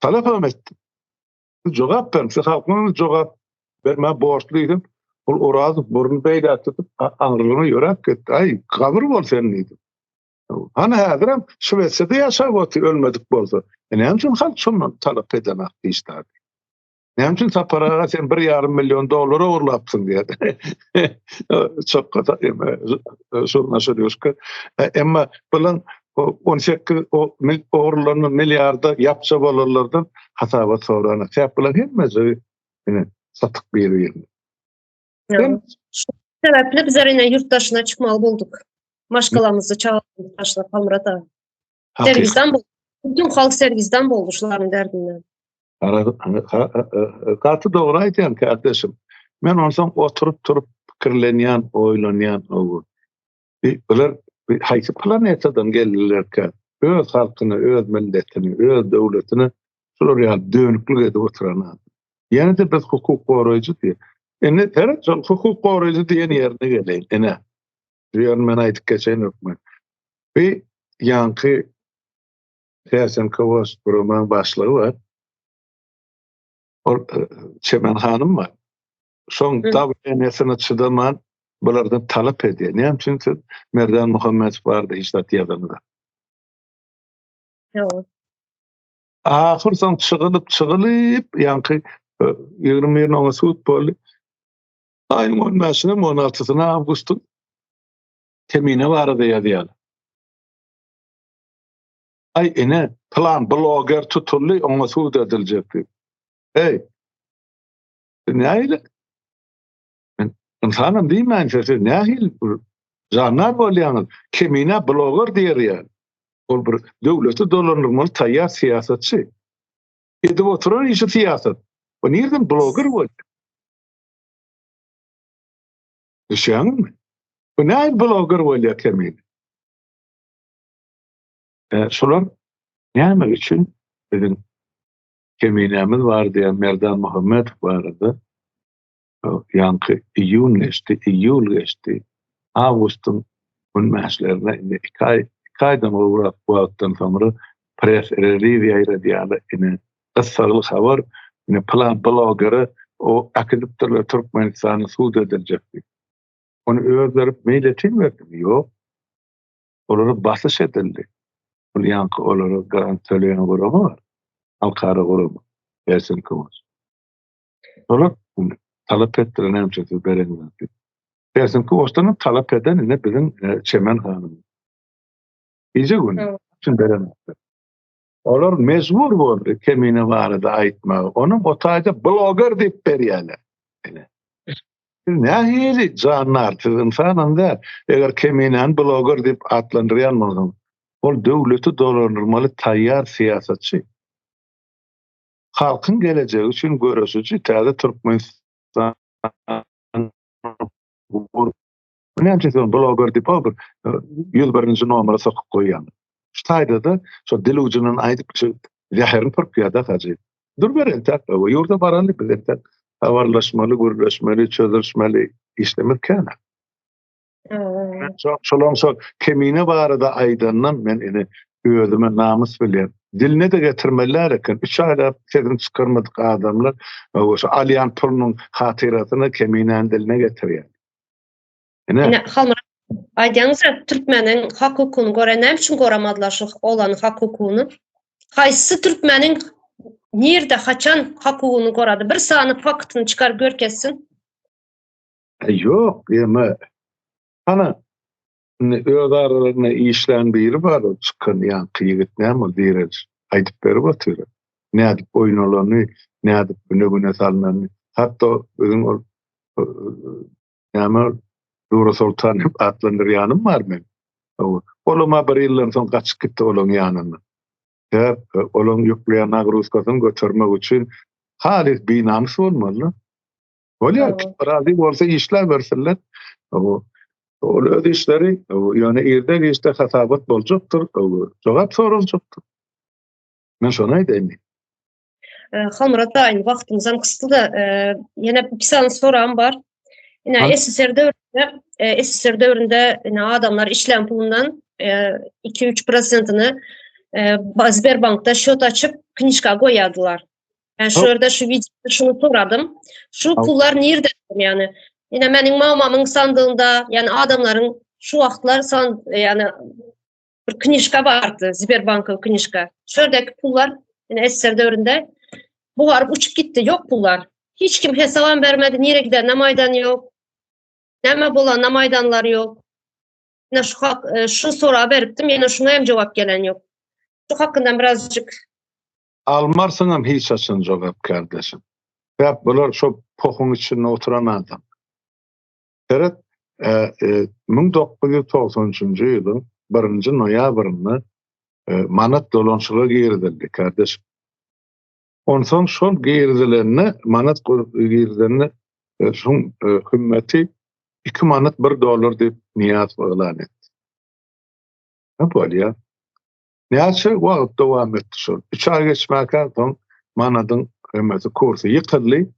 Talap hem etdim. Siz jogap beriň, siz halkyň jogap bermä borçly diýdim. Ol Orazow burnuny beýläk tutup, aňrylygyna ýöräp gitdi. Aý, gabyr bol sen diýdim. Hany häzirem Şwesiýada ýaşap otyr ölmedik bolsa. E näme üçin halk şondan talap edenak hiç zady? Näme üçin Sapar aga sen bir ýarym million dollar ogurlapsyň diýýär. Çok žurnaşa Emma bulan 18 ogurlanan milliarda ýapja bolanlardan hasabat sorana. Sebäp bulan hemmesi ine satyk bir-birine. Şu sebäpli bizler ine ýurt daşyna çykmaly bolduk. Maşgalamyzy, çagalarymyzy taşlap Halmyrat aga. Sergizdan boldy. Bütün halk sergizdan boldy şularyň derdinden. Gaty dogry aýdýaň kardeşim. Men onsoň oturyp turup pikirlenýän, oýlanýan ow. Bular haýsy planetadan geldilerkä? Öz halkyny, öz milletini, öz döwletini şular ýaly dönüklik edip oturan adam. Ýene-de biz hukuk goraýjy diýip. Indi seret şol hukuk goraýjy diýen ýerine geleýin. Ine. Bu ýerini men aýdyp geçeýin hökman. Bu ýaňky TSNKOS guramaň başlygy bar. Ol e, Çemen hanym bar. Şoň dawlenesine çydaman bulardan talap edýär. Näme üçin siz Merdan Muhammedow barada hiç zat ýazanyňyz? Ýok. Ahyr soň çygylyp çygylyp ýaňky 21 oňa sud boldy. Aýyň 15-ine, 16-syna awgustyň Kemine barada ýazýarlar. Aý ine plan bloger tutuldy, oňa sud ediljek diýip. Hey. Nähili? Men ynsanam diýmän siz nähili bir jandar bolýaňyz? Kemine bloger diýer ýaly. Ol bir döwleti dolandyrmaly taýýar syýasatçy. Edip oturan işi syýasat. O nirden bloger bolýar? Düşýäňizmi? Bu nähili bloger bolýar Kemine? E, şolar näme üçin biziň Keminämiz bar diýen Merdan Muhammedow barada ýaňky iýun geçdi, iýul geçdi, awgustyň on bäşlerine indi iki aý, iki aýdan gowrak wagtdan soňra press reliz ýaýradýarlar, ine gyssagly habar, ine pylan blogere o äkidipdirler Türkmenistana sud ediljek diýip. Ony özleri meýletin berdimi? Ýok. Olara basyş edildi. Ol ýaňky olara grant töleýän gurama bar. Halkara gurama. Helsinki Watch. Olar talap etdiler näme üçin siz bereňiz diýip. Helsinki Watchdan talap eden ine biziň e, Çemen hanym. Gije gün üçin berenoklar. Olar mejbur boldy Kemine barada aýtmaga. Onuň o taýda bloger diýip berýärler. Ine. Siz nähili jandar, siz ynsanam däl. Eger Keminäni bloger diýip atlandyrýan bolsaň, ol döwleti dolandyrmaly taýýar syýasatçy. Halkyň gelejegi üçin göreşiji täze Türkmenistan Näme üçin siz bloger diýip o bir 101-nji nomera sokup goýýaňyz? Şu taýda-da şo dil ujundan aýdyp şu zäherini pürkýär-de hajy. Dur ber entäk, o ýurda baraly biz entäk habarlaşmaly, gürleşmeli, çözüşmeli işlerimiz kän. Şolaň şol Kemine barada aýdandan men ine özüme namys bilýän. Diline-de getirmeliler eken. Üç aýlap sesini çykarmadyk adamlar şu alýan pulunyň hatyrasyna Keminäni diline getirýär. Ine. Ine, Halmyrat. Aýdýaňyza türkmeniň hak hukugyny gore näme üçin goramadylar şu oglanyň hak hukugyny? Haýsy türkmeniň nirde haçan hak hukugyny gorady? Bir sany faktyny çykar görkezsin. Ýok, ýeme. Hana indi öz aralarynda işlän biri bar, o çykan ýaňky ýigit näme ol Direç aýdyp berip otyr. Nädip oýnalany, nädip güne-güne salnanyny. Hatda biziň ol Näme Nura Soltan diýip atlandyrýanym bar men. Olam-a bir ýyldan soň gaçyp gitdi olaň ýanyndan. Sebäp olaň ýükleýän nagruzkasyny götermek üçin halys binamys bolmaly. Bolýar, kim razy bolsa işläbersinler. Ol öz işleri, ýöne irde-giçde hasabat boljakdyr, jogap soraljakdyr. Men şony aýdaýyn. Halmyrat daýy, wagtymyzam gysdy-da, ýene bir sany soragym bar. Ine, SSR döwründe, SSR döwründe ine adamlar işlän pulundan 2-3 prosentini Sberbankda şot açyp, knişka goýýardylar. Men şu ýerde şu wideoda şuny soradym. Şu pullar nirde ýani? Ine meniň mamamyň sandygynda, ýani adamlaryň şu wagtlar san, ýani bir knişka bardy, Sberbankyň knişka. Şu ýerdäki pullar ine SSR döwründe bugaryp uçup gitdi, ýok pullar. Hiç kim hesabam bermedi, nirä gideninem aýdan ýok. Näme bolanynam aýdanlar ýok. Ine şu hak, e, şu soragy beripdim, ýene şuňa hem jogap gelen ýok. Şu hakynda birazjyk Almarsyňam hiç haçan jogap kardeşim. Sebäp bular şo pohuň içinde oturan adam. Seret, 1993-nji ýylyň birinji noýabrynda manat dolanyşyga girizildi, kardeşim. Onsoň şol girizilende, manat girizilende şuň hümmeti 2 manat 1 dollar diýip Nyýazow yglan etdi. Ne bolýar? Näçe wagt dowam etdi şol? 3 aý geçmäkä soň manadyň hemmesi kursy ýykyldy.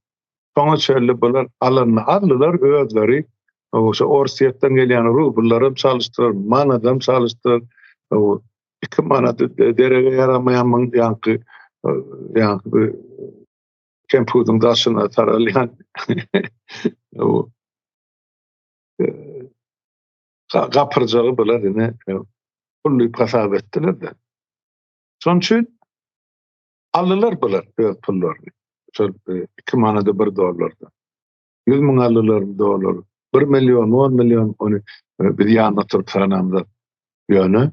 Soňa çenli bular alanyny aldylar özleri. Şo Orsýetden gelýän rubllaram çalyşdylar, manadam çalyşdylar. 2 manady derege ýaramaýan müň ýaňky ýaňky bir kempudyň daşyna saralýan gapyrjagy bular ine pul diýip hasap etdiler-de. Şonuň üçin aldylar bular öz pullaryny. Şol 2 manada 1 dollarda. 100 müň aldylar dollar. 1 million, 10 million ony biz ýanynda oturyp sanamyzok. Ýöne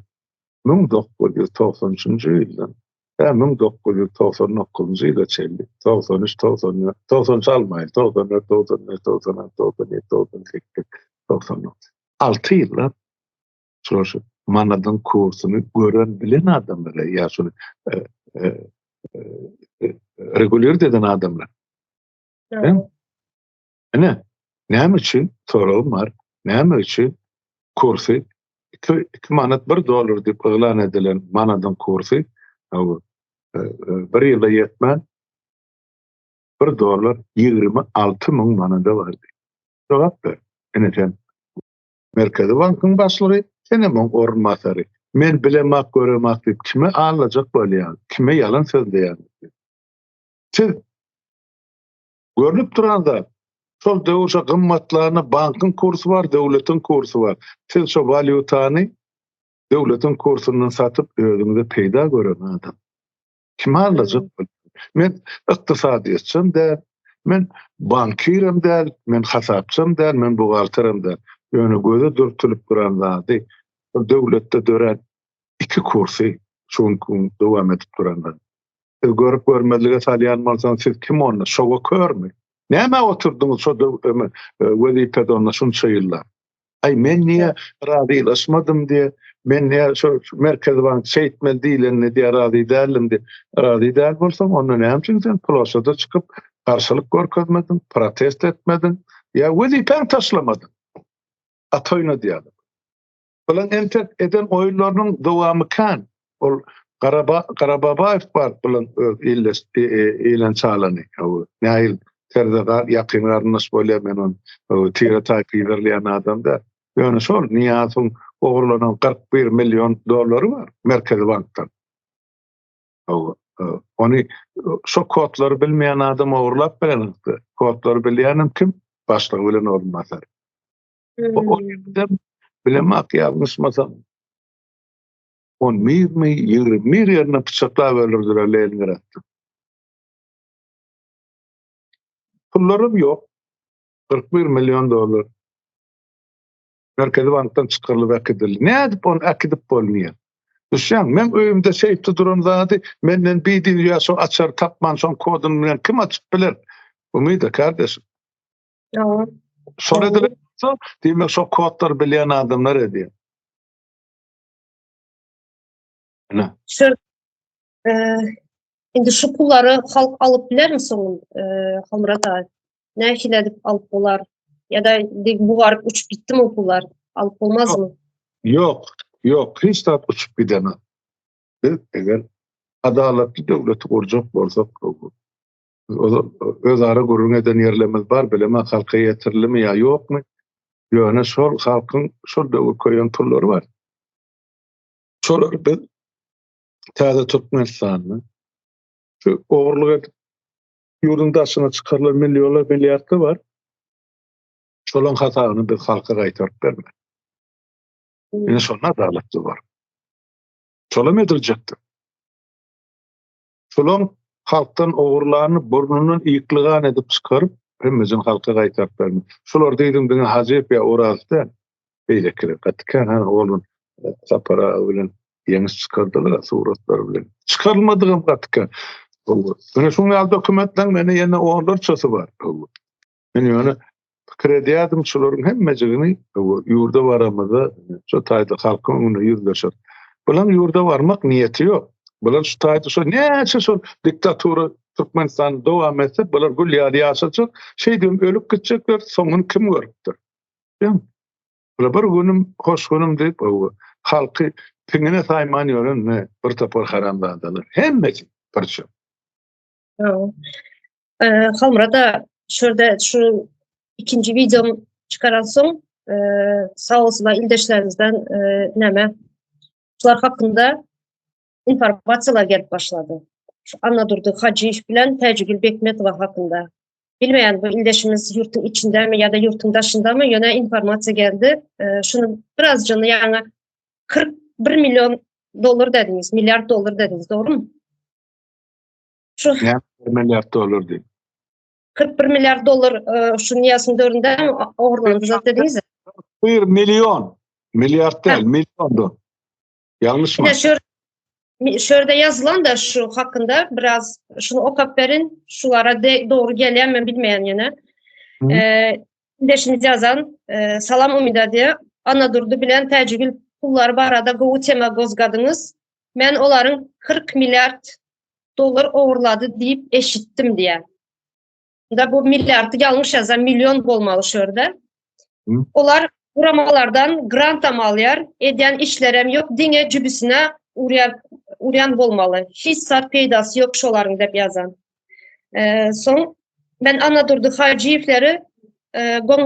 1993-nji ýyldan tä 1999-njy ýyla çenli 93, 94, 93 almaýyn, 94, 95, 96, 97, 98, 99. 6 ýyllap şular şu manadyň kursuny gören bilen adamlar ýa şuny regulir eden adamlar. Ine, näme üçin soragym bar, näme üçin kursy 2 manat 1 dollar diýip yglan edilen manadyň kursy bir ýyla ýetmän 1 dollar 26 müň manada bardy. Jogap ber. Ine sen Merkezi bankyň başlygy, senem oň orunbasary. Men bilemak, göremak diýip kime aldajak bolýaň, kime ýalan sözleýäň? Siz görnüp duran zat, şol döwür şo gymmatlanda bankyň kursy bar, döwletiň kursy bar. Siz şo walýutany döwletiň kursundan satyp özüňize peýda gören adam. Kime aldajak bolýaň? Men ykdysadyýetçem däl, men bankirem däl, men hasapçam däl, men buhgalterem däl. Ýöne göze dürtülip duran zady, şol döwletde dörän iki kursy şu günki gün dowam edip duran zat. Siz görüp görmezlige salýan bolsaňyz, siz kim onda? Şowa körmi? Nämä oturdyňyz şo wezipede onda şunça ýyllap? Aý men niýe razylaşmadym diýe, men niýe şo Merkezi bank şeýtmeli diýlenine diýe razy däldim diýe. Razy däl bolsaň, onda näme üçin sen ploşada çykyp garşylyk görkezmediň, protest etmediň ýa wezipäňi taşlamadyň? At oýnadýarlar. Bulan entek eden oýunlarynyň dowamy kän. Ol Garaba Garababaýew bar bulan öz illeş ilen çalany. Nähili terde gar ýakyn garyndaş bolýar men ony tire taýpa yzarlaýan adam däl. Ýöne şol Nyýazowyň ogurlanan 41 million dollary bar Merkezi bankdan. Ony şo kodlary bilmeýän adam ogurlap bilenokdy. Kodlary bilýänem kim? Başlygy bilen orunbasary. O ýerden. Bilemok ýalňyşmasam on birmi, 21 ýerine pyçaklap öldürdiler Leningradda. Pullarym ýok. 41 million dollar. Merkezi bankdan çykarylyp äkidildi. Nädip ony äkidip bolmaýar? Düşýäň, meň öýümde seýfde duran zady menden bidin ýa şo açary tapman şoň koduny bilen kim açyp biler? Umyda kardeşim. Ýa. Şol edilen bolsa, diýmek şo kodlary bilýän adamlar edýär. Ine. Şu e, indi şu pullary halk alyp bilermi soň, e, Halmyrat aga? Nähili edip alyp bolar? Ýa-da bugaryp uçup gitdimi o pullar? Alyp bolmazmy? Ýok, ýok, hiç zat uçup gidenok. Biz eger adalatly döwleti gurjak bolsak, özara gürrüň eden ýerlerimiz bar, bilemok halka ýetirilimi ýa ýokmy? Ýöne şol halkyň şol döwür köýen pullary bar. Şolary biz täze Türkmenistanda şu ogurlyk edip ýurduň daşyna çykarylan millionlar, milliardlar bar. Şolaň hasabyny biz halka gaýtaryp bermeli. Ine şonda adalatly bar. Şolam ediljekdir. Şolaň halkdan ogurlanyny burnundan ýyklygan edip çykaryp, hemmesini halka gaýtaryp bermeli. Şular diýdim diňe Hajyýew ýa Orazow däl. Beýlekiler gaty kän hany oglan Sapar aga bilen ýeňiş çykardylar suratlar bilen. Çykarylmadygam gaty kän. Ine şuň ýaly dokumentleň mende ýene onlarçasy bar. Men ýöne pikir edýärdim şularyň hemmejigini ýurda baramyzda şu taýda halkyň öňünde ýüzleşer. Bulaň ýurda barmak niýeti ýok. Bular şu taýda şo näçe şol diktatura Türkmenistanda dowam etse bular gül ýaly ýaşajak, şeýdibem ölüp gitjekler, soňuny kim görüpdir? Bular bir günüm, hoş günüm diýip, halky piňine saýman ýören bir topar haramzadalar. Hemmesi bir çöp. Halmyrat aga, şurada şu ikinji wideom çykaran soň, sag bolsunlar ildeşlerimizden näme, şular hakynda informasiýalar gelip başlady. Şu Annadurdy Hajyýew bilen Täjigül Bekmetowa hakynda. Bilmeýän bu ildeşimiz ýurtuň içindemi ýa-da ýurtuň daşyndamy, ýöne informasiýa geldi. Şuny birazjyny ýaňy 41 million dollar dediňiz, milliard dollar dediňiz, dogrumy? Şu 1 milliard dollar diýip. 41 milliard dollar e, şu Niýasyň döwründe ogurlandy zat dediňiz. 1 million. Milliard däl, million dollar. Ýalňyşma. Şu şu ýerde ýazylan da şu hakynda biraz şuny okap berin. Şulara de, dogry gelýän men bilmeýän ýene. Eee Ildeşimiz ýazan, e, salam Umida diýe, Annadurdy bilen Täjigül pullary barada gowy tema gozgadyňyz. Men olaryň 40 milliard dollar ogurlady diýip eşitdim diýýär. Da bu milliardy ýalňyş ýazan million bolmaly şu ýerde. Olar guramalardan grantam alýar, edýän işlerem ýok, diňe jübüsine urýar, urýan bolmaly. Hiç zat peýdasy ýok şolaryň diýip ýazan. Soň men Annadurdy Hajyýewleri goň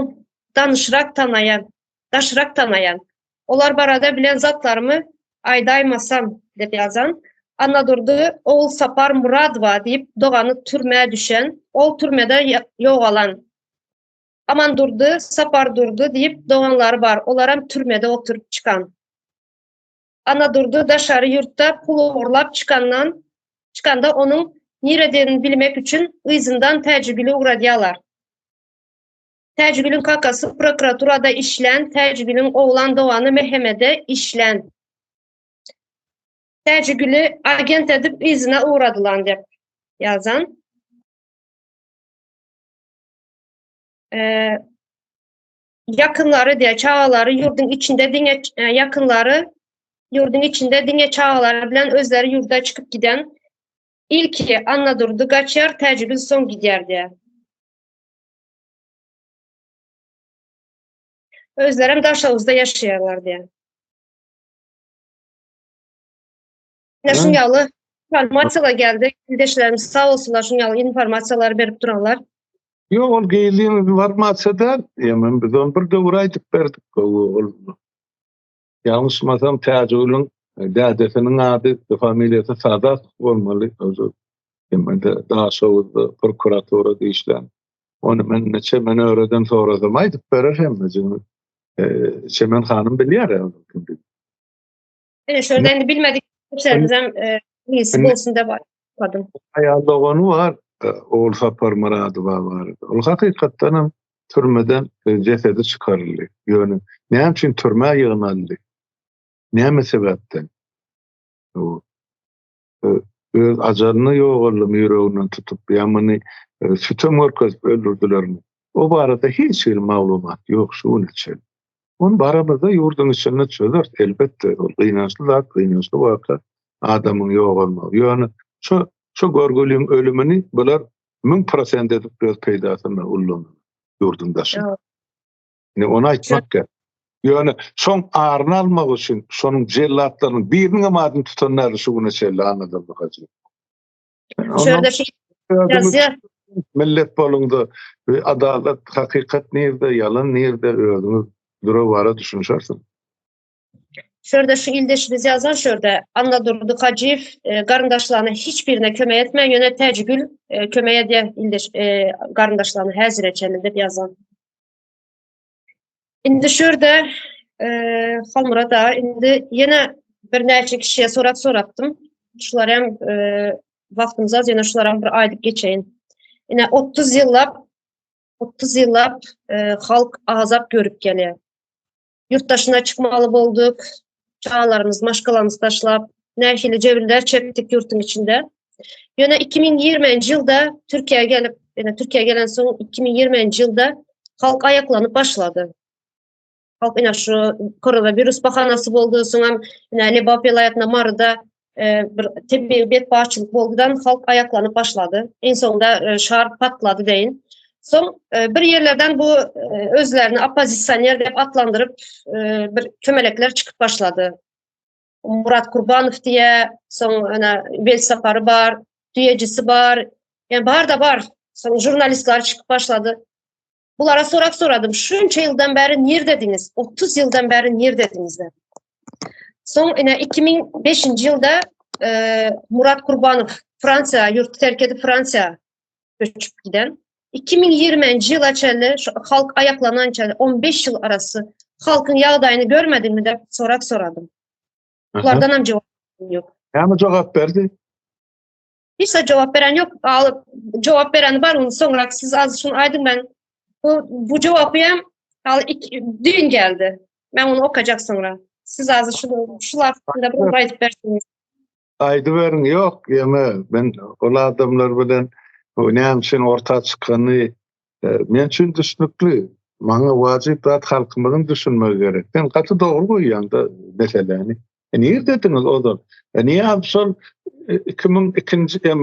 danyşrak tanaýan, daşrak tanaýan. Olar barada bilen zatlarymy aýdaýmasam diýip ýazan. Annadurdy Ogulsapar Muradowa diýip dogany türmä düşen, ol türmede ýogalan. Amandurdy, Sapardurdy diýip doganlary bar, olaram türmede oturyp çykan. Annadurdy daşary ýurtda pul ogurlap çykandan çykanda onuň nirededigini bilmek üçin yzyndan Täjigüli ugradýalar. Täjigülüň kakasy prokuraturada işlän, Täjigülüň oglan dogany MHM-de işlän. Täjigüli agent edip yzyna ugradylan diýip ýazan. Ýakynlary diýe çagalary ýurduň içinde diňe ýakynlary ýurduň içinde diňe çagalary bilen özleri ýurda çykyp giden. Ilki Annadurdy gaçýar, Täjigül soň gidýär diýe. Özlerem Daşoguzda ýaşaýarlar diýýär. Ine şuň ýaly informasiýalar geldi. Ildeşlerimiz sag bolsunlar şuň ýaly informasiýalary berip duranlar. Ýok, ol gizlin informasiýa däl. Ýa biz ony bir döwür aýdyp berdik. Ol ýalňyşmasam Täjigülüň dädesiniň ady, familiýasy Sadat bolmaly. Hemmede Daşoguzda prokuraturada işlän. Ony men neçe men öreden sorasam aýdyp berer hemmejigini. Çemen hanym bilýär kimdi. Ene şurada indi bilmedik kimselerimiz iyisi bolsun dep aýtmadym. Aýal dogany bar, Ogul Sapar Myradowa bar. Ol hakykatdan hem türmeden jesedi çykaryldy. Ýöne näme üçin türmä ýygnaldy? Näme sebäpden? Öz ajalyny ýogaldymy ýüreginden tutup, ýa muny sütem görkezip öldürdilermi? O barada hiç hili maglumat ýok şu güne çenli. Ony baramyzda ýurduň içinde çözeris, elbetde, ol gynançly zat, gynançly waka, adamyň ýogalmagy. Ýöne şu şu görgüliň ölümini bular 1000% edip öz peýdasyna ullandy ýurduň daşynda. Indi ony aýtmak gerek. Ýöne şoň aryny almak üçin şonuň jellatlarynyň biriniň hem adyny tutan däl şu güne çenli Annadurdy Hajy. Şu ýerde şu ýazýar. Millet boluňda we adalat, hakykat nirde, ýalan nirde özüňiz dura-bara düşünişersiňiz. Şu ýerde şu ildeşimiz ýazan şu ýerde Annadurdy Hajyýew e, garyndaşlaryna hiç birine kömek etmän ýöne Täjigül e, kömek edýär ildeş e, garyndaşlaryna häzire çenli diýip ýazan. Indi şu ýerde e, Halmyrat aga indi ýene birnäçe kişiye sorap sorapdym. Şular hem e, wagtymyz az ýene şular hem bir aýdyp geçeýin. Ine 30 ýyllap 30 ýyllap e, halk azap görüp gelýär. Ýurt daşyna çykmaly bolduk. Çagalarymyz, maşgalamyzy taşlap, nähili jebirler çekdik ýurtuň içinde. Ýöne 2020-nji ýylda Türkiýä gelip, ýöne Türkiýä gelen soň 2020-nji ýylda halk aýaklanyp başlady. Halk ine şu koronawirus bahanasy boldy, soňam ine Lebap welaýatynda Maryda e, bir tebigy betbagtçylyk boldudan halk aýaklanyp başlady. En soňunda e, şar patlady deýin. Soň e, bir ýerlerden bu özlerini oppozisioner diýip atlandyryp bir kömelekler çykyp başlady. Murat Kurbanow diýe, soň ene Welsapary bar, düýejisi bar. Yani bar da bar. Soň jurnalistler çykyp başlady. Bulara sorak soradym. Şunça ýyldan bäri nirdediňiz? 30 ýyldan bäri nirdediňiz? Soň ine 2005-nji ýylda e, Murat Kurbanow Fransiýa ýurty terk edip Fransiýa göçüp giden. 2020-nji ýyla çenli şu halk aýaklanan çenli 15 ýyl arasy halkyň ýagdaýyny görmediňmi diýip sorak soradym. Bulardan hem jogap ýok. Näme jogap berdi? Hiç de jogap beren ýok. Alyp jogap beren bar, ony soňrak siz az şuny aýdyň ben bu bu jogapy hem al düýn geldi. Men ony okajak soňra. Siz az şuny şular hakynda bir aýdyp berseňiz. Aýdyberiň ýok, ýeme men ol adamlar bilen näme üçin orta çykany e, men üçin düşnükli. Maňa wajyp zat halkymyzyň düşünmegi gerek. Sen gaty dogry goýýaň da meseläni. E, nirdediňiz ozal? E, niýe şol 2002-nji ýa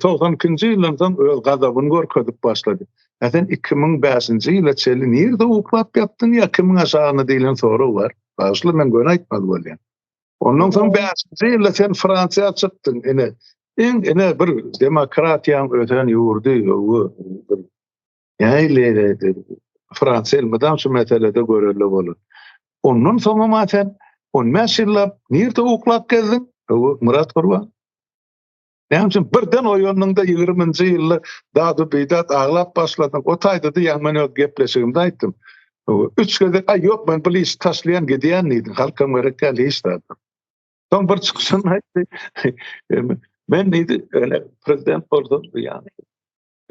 92-nji ýyldan soň öz gazabyny görkezip başlady. E sen 2005-nji ýyla çenli nirde uklap ýatdyň ýa kimiň aşagynda diýlen sorag bar. Bagyşla men göni aýtmaly bolýan. Ondan soň 5-nji ýylda sen Fransiýa çykdyň. Ine, iň ine bir demokratiýaň ösen ýurdy, bir Nähili Fransiýa elmydam şu meselede görelde bolar. Ondan soňam sen 15 ýyllap nirde uklap gezdiň? Murat Gurban. Näme üçin birden oýandyňda 20-nji ýylda dadu bidat aglap başladyň? O taýda-da ýaňy men öz gepleşigimde aýtdym. Üç gezek aý ýok men bu işi taşlaýan gidýän diýdiň. Halkam gerek däl hiç zat. Soň bir çykyşynda aýtdy. Men diýdi, öyle prezident bolsam ýa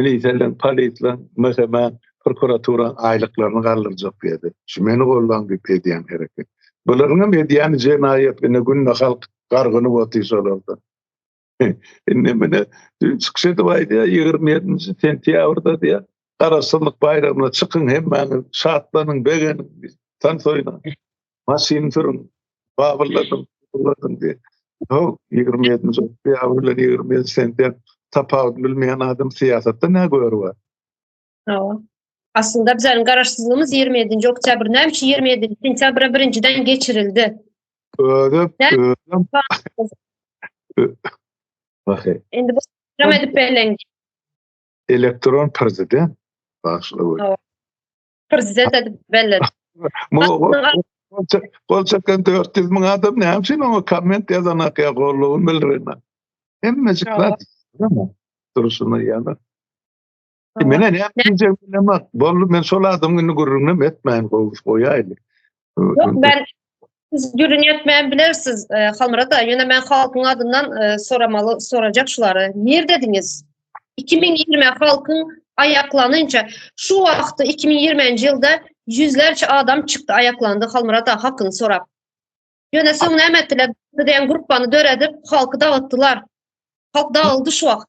Miliseleň, polisleň, MHM-iň, prokuraturaň aýlyklaryny galdyrjak diýdi. Şu meni goldaň diýip edýän hereket. Bularyň hem edýäni jenaýat, ine günde halk gargynyp otyr şolardan. Indi mine düýn çykyş edip aýdýar, 27-nji sentýabrda diýýär, Garaşsyzlyk baýramyna çykyň hemmäňiz, şatlanyň, begeniň, tans oýnaň. Maşyn sürüň, babylladyň, babylladyň diýip. Ho, 27-nji oktýabr bilen 27 sentýabr tapawudyny bilmeýän adam syýasatda nä göri bar? Hawa. Aslynda bizleriň garaşsyzlygymyz 27-nji oktýabr. Näme üçin 27 sentýabra birinjiden geçirildi? Özüm, özüm. Baky. Indi bu jam edip belleň. Elektron prezident başlygy. Prezident edip belledi. Gol çeken 400 müň adam näme üçin oňa komment ýazanak ýa gollugyny bildirenak? Hemmejik zat durşuna ýanar. Mene näme diýjegimi bilemok. Boldy men şol adamyň indi gürrüňinem etmäýin gowy goýaýly. Ýok, ben siz gürrüň etmän bilersiz, e, Halmyrat aga, ýöne men halkyň adyndan e, soramaly, sorajak şulary. Nirdediňiz? 2020 halkyň aýaklanynça, şu wagtda 2020-nji ýylda ýüzlerçe adam çykdy, aýaklandy Halmyrat aga hakyny sorap. Ýöne soň näme etdiler? Diýen gruppany döredip, halky dagytdylar. Halk dagyldy şu wagt.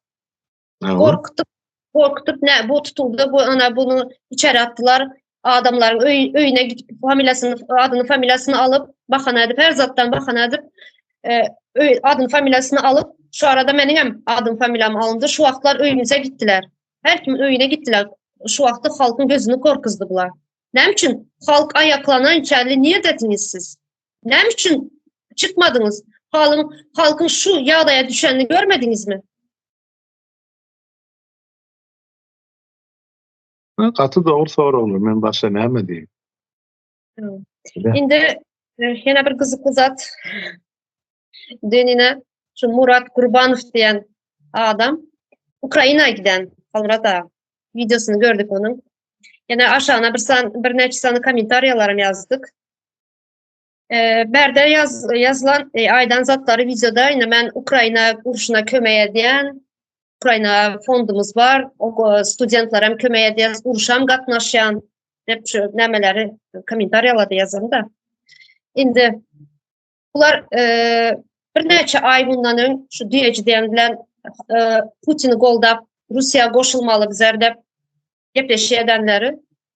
Gorkutup, gorkutup ne bu tutuldy, bu ana bunu içeri atdylar. Adamlaryň öý, öýüne gidip familiýasyny, adyny, familiýasyny alyp, bahana edip, her zatdan bahana edip, e, öý, adyny, familiýasyny alyp, şu arada meniň hem adym, familiýam alyndy. Şu wagtlar öýümize gitdiler. Her kim öýüne gitdiler. Şu wagtda halkyň gözüni korkuzdy bular. Näme üçin halk aýaklanan çenli nirdediniz siz? Näme üçin çykmadyňyz? Halyň, halkyň şu ýagdaýa düşenini görmediňizmi? Gaty dogry soraglar. Men başga näme diýeyim? Indi e, ýene bir gyzykly zat. Dün şu Murat Gurbanow diýen adam Ukraina giden Halmyrat aga. Videosyny gördük onuň. Ýene aşagyna bir san birnäçe sany kommentariýalaram ýazdyk. E, bärde ýaz, ýazylan e, aýdan zatlary videoda ine men Ukraina urşuna kömek edýän. Ukraina fondumyz bar. O studentler hem kömek edýär, urşam gatnaşýan dep şu nämeleri kommentariýalarda ýazan da. Indi bular e, birnäçe aý bundan öň şu düýeji diýen bilen e, Putini goldap Russiýa goşulmaly bizler dep gepleşik edenleri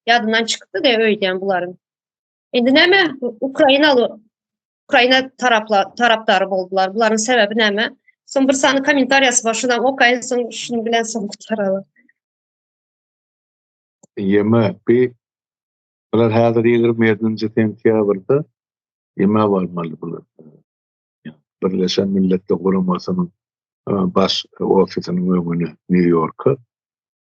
ýadyndan çykypdy diýe öýdýän bularyň. Indi näme Ukrainaly Ukraina tarapla tarapdary boldular. Bularyň sebäbi näme? Soň bir sany kommentariýasy bar, şunam okaýyn, soň şuny bilen soň gutaraly. Ýeme bi bular häzir 27-nji sentýabrda ýeme barmaly bular. Birleşen Milletler Guramasynyň baş ofisiniň öňüne Nýu-Ýorka.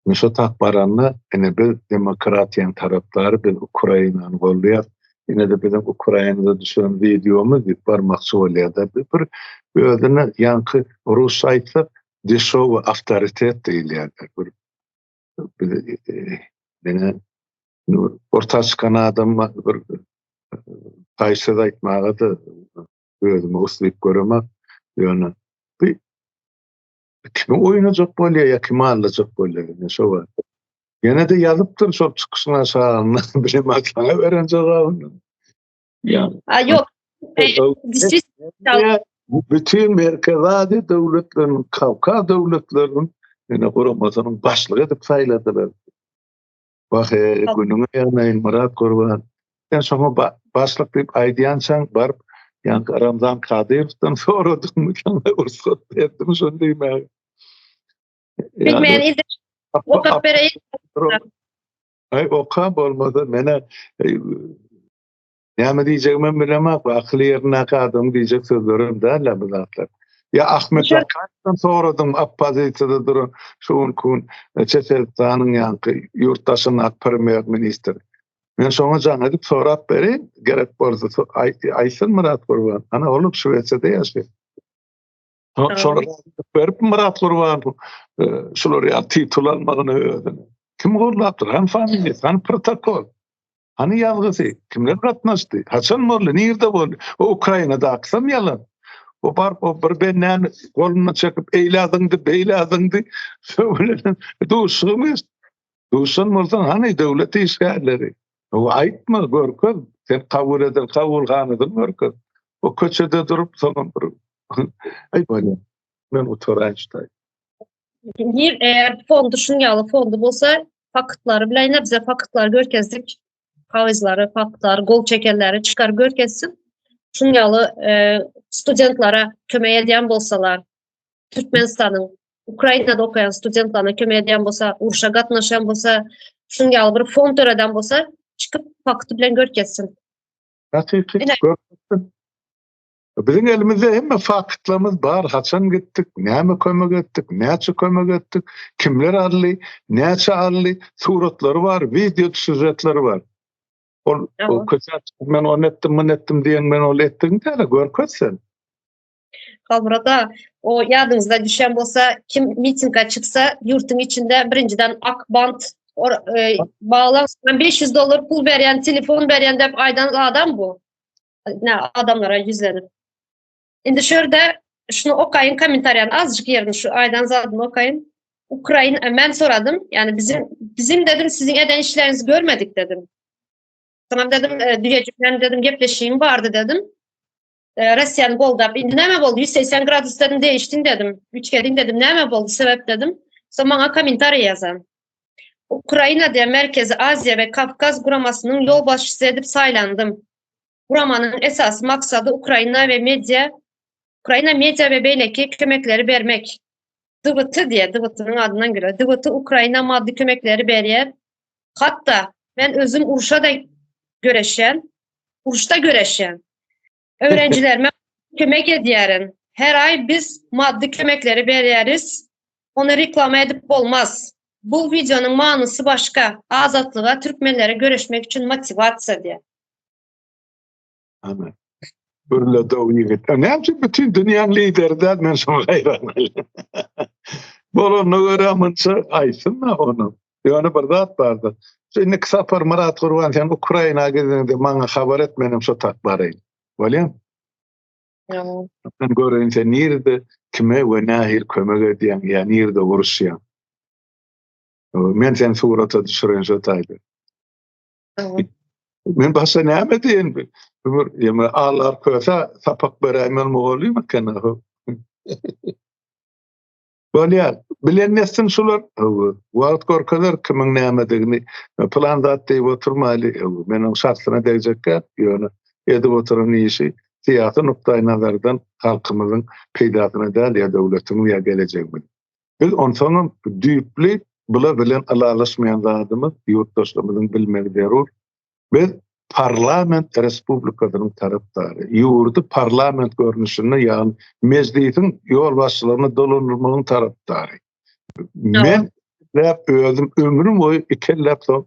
Ine şo tak baranda, ine biz demokratiýanyň tarapdary, biz Ukrainany goldaýas, ine-de biziň Ukrainada düşüren wideomyz diýip barmakçy bolýar-da. Bir özüne ýaňky rusça aýtsak, deşowy awtoritet diýilýär. Bir ine orta çykan adam bir paýyş söz aýtmaga-da özüme uslyp göremok. Ýöne bu Kimi oýnajak bolýar ýa kimi aldajak bolýar ine şo bar. Ýene-de ýazypdyr şol çykyşyň aşagynda bilemok saňa beren jogabyny. Ýa. A ýok. Bütün Merkezi Aziýa döwletleriniň, Kawkaz döwletleriniň ine guramasynyň başlygy edip saýladylar. Wah, günüňe ýanaýyn Myrat Gurban. Sen şoňa başlyk diýip aýdýançaň baryp ýaňky Ramzan Kadyrowdan soradyňmy, saňa rugsat berdimi şony diýmäge? Bilmeýän ilde okap bereýin. Aý oka bolmasa menä Näme diýjegimem bilemok, bu akyly ýerindäki adamyň diýjek sözlerem däl-ä bu zatlar. Ýa Ahmet Zakaýewden soradyňmy, oppozisiýada duran şu günki gün Çeçenistanyň ýaňky ýurt daşyndaky premýer-ministr. Men şoňa jaň edip sorap bereýin, gerek bolsa aýtsyn Myrat Gurban. Ana olam Şwesiýada ýaşaýar. Şolar berip Myrat Gurban şular ýaly titul almagyny özüne. Kim gollapdyr? Hany familiýasy, hany protokol? Hany ýazgysy? Kimler gatnaşdy? Haçan boldy? Nirde boldy? O Ukrainadakysam ýalan. O baryp o bir bendäni golundan çekip eýlä zyňdy, beýlä zyňdy. Şo bilen duşuşygam geçdi. Duşan bolsaň hany döwlet işgärleri? O aýtma, görkez. Sen kabul eden kabulhanasyny görkez. O köçede durup soňam bir aý bolýar. Men utaraýyn şu taý. Bir eğer fondu şun ýaly fondu bolsa faktlary bilen ine bize faktlary görkezdik. Kagyzlary, faktlary, gol çekenleri çykar görkezsin. Şun ýaly e, studentlere kömek edýän bolsalar, Türkmenistanyň Ukrainada okaýan studentlerine kömek edýän bolsa, urşa gatnaşan bolsa, şun ýaly bir fond döreden bolsa, çykyp fakty bilen görkezsin. Hakyky görkezsin. Biziň elimizde hemme faktlarymyz bar, haçan gitdik, näme kömek etdik, näçe kömek etdik, kimler aldy, näçe aldy, suratlary bar, wideo sýužetleri bar. Ol köçä çykyp men ony etdim, muny etdim diýen men ol etdigiň däl, görkez sen. Halmyrat aga, o ýadyňyzda düşen bolsa, kim mitinga çyksa, ýurtuň içinde birinjiden ak bant. Or, e, baglan 500 dollar pul berýän, telefon berýän diýip aýdan adam bu. Ne adamlara ýüzlenip. Indi şu ýerde şunu okaýyn kommentariýany azjyk ýerini şu aýdan zadyny okaýyn. Ukraina e, men soradym. Yani bizim bizim dedim sizin eden işlerinizi görmedik dedim. Tamam dedim, e, düýejikden dedim gepleşiğim bardy dedim. E, Russiýany goldap, indi näme boldy? 180 gradus dedim değiştin dedim. Üç gelin dedim, näme boldy sebäp dedim. Soň maňa kommentariý ýazan. Ukraina diýen Merkezi Aziýa we Kawkaz guramasynyň ýolbaşçysy edip saýlandym. Guramanyň esasy maksady Ukraina we media Ukraina media we beýleki kömekleri bermek. DWT diýe, DWT-niň adyndan görä. DWT Ukraina maddy kömekleri berýär. Hatda men özüm urşa da göreşýän, uruşda göreşýän. Öwrenjilerime kömek edýärin. Her aý biz maddy kömekleri berýäris. Ony reklama edip bolmaz. Bu wideonyň manysy başga. Azatlyga türkmenlere göreşmek üçin motiwasiýa diýýär. Ana. Gürledi o ýigit. Näme üçin bütün dünýäň lideri däl men şoňa haýran galýan. Bolanyna görä munça aýtsyn-da ony. Ýöne bir zat bardyr. Şu indiki sapar Myrat Gurban sen Ukraina gideňde maňa habar et menem şo tak baraýyn. Bolýamy? Ýa. Men göreýin sen nirede kime we nähili kömek edýäň ýa nirede uruşýaň. Men seni surata düşüreýin şo taýda. Men başga näme diýen? Bir ýa Alar köse sapak beräýmeli mugallym eken. Bolýar. Bilen netsin şular. Wagt görkezer kimiň nämedigini. Plan zat diýip oturmaýly. Men oň şahsyna degjek däl. Ýöne edip oturan işi syýasy nukdaý nazardan halkymyzyň peýdasyna däl ýa döwletiň ýa gelejegimiz. Biz onsoňam düýpli bular bilen ylalaşmaýan zadymyz ýurtdaşlarymyzyň bilmegi zerur. Biz parlament respublikasynyň tarapdary. Ýurdy parlament görnüşinde, ýagny mejlisiň ýolbaşçylygyna dolandyrmagyň tarapdary. Men läp özüm ömrüm boýy ikelläp soň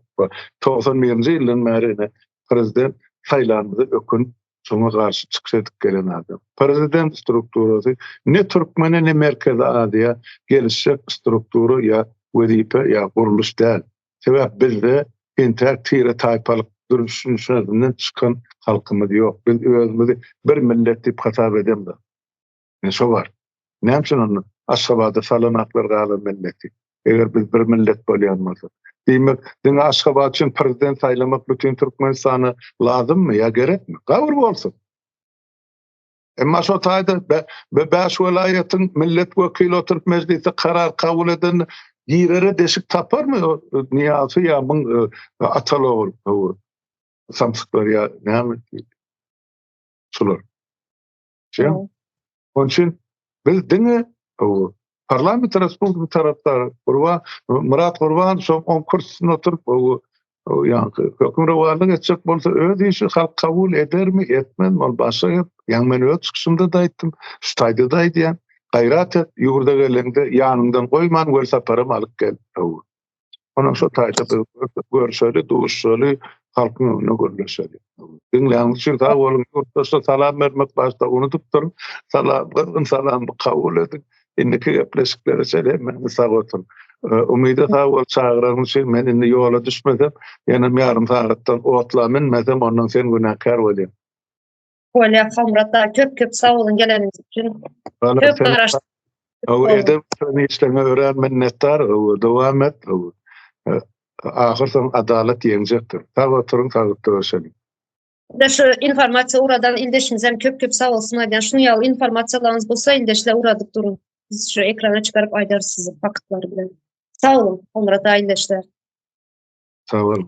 91-nji ýyldan bäri ine prezident saýlanymyza ökünip şoňa garşy çykyş edip gelen adam. Prezident strukturasy ne türkmene ne Merkezi Aziýa gelişjek struktura ýa wezipe ýa gurluş däl. Sebäp bizde entäk tire-taýpalyk düşünjesinden çykan halkymyz ýok. Biz özümizi bir millet diýip hasap edemzok. Ine şo bar. Näme üçin onda Aşgabada salanaklar galan milleti? Eger biz bir millet bolýan bolsak. Diýmek, diňe Aşgabat üçin prezident saýlamak bütin Türkmenistana lazymmy ýa gerekmi? Gabyr bolsun. Emma şo taýda bäş welaýatyň millet wekili oturyp mejlisde karar kabul edende girere deşik taparmy Nyýazow ýa muň e, ataly ogul samsyklar ýa näme şular. Şeýle. Onuň üçin biz diňe parlament respublika tarapdary Gurban Myrat Gurban şo on kürsüsinde oturyp ýaňky hökmürowanlyk etjek bolsa öz işi halk kabul edermi etmezmi ol başga gep. Ýaňy men öz çykyşymda-da aýtdym, şu taýda-da aýdýan. Gaýrat et, ýurda geleňde ýanyňdan goýman welsaparam alyp gel. Onuň şo taýda biz görüşeli, duşuşaly, halkyň öňünde gürleşeli. Diňläniňiz üçin sag boluň. Ýurtdaşlar salam bermek başda unudypdyryn. Salam, gyzgyn salamymy kabul ediň. Indiki gepleşiklere çenli hemmäňiz sag oturyň. Umyda sag bol çagyranyň üçin. Men indi ýola düşmesem, ýenem ýarym sagatdan otla münmesem, ondan sen günäkär bolýaň. Bolýar Halmyrat aga köp köp sag boluň geleniňiz üçin. Köp garaşdyk. Hawa edep sen işleňe örän minnetdar hawa dowam et hawa. Ahyr soň adalat ýeňjekdir. Sag oturyň saglykda görşeliň. Da şu informasiýa ugradan ildeşimizem köp köp sag bolsun aýdýan. Şunuň ýaly informasiýalaryňyz bolsa ildeşler ugradyp duruň. Biz şu ekrana çykaryp aýdarys size faktlary bilen. Sag boluň Halmyrat aga ildeşler. Sag boluň.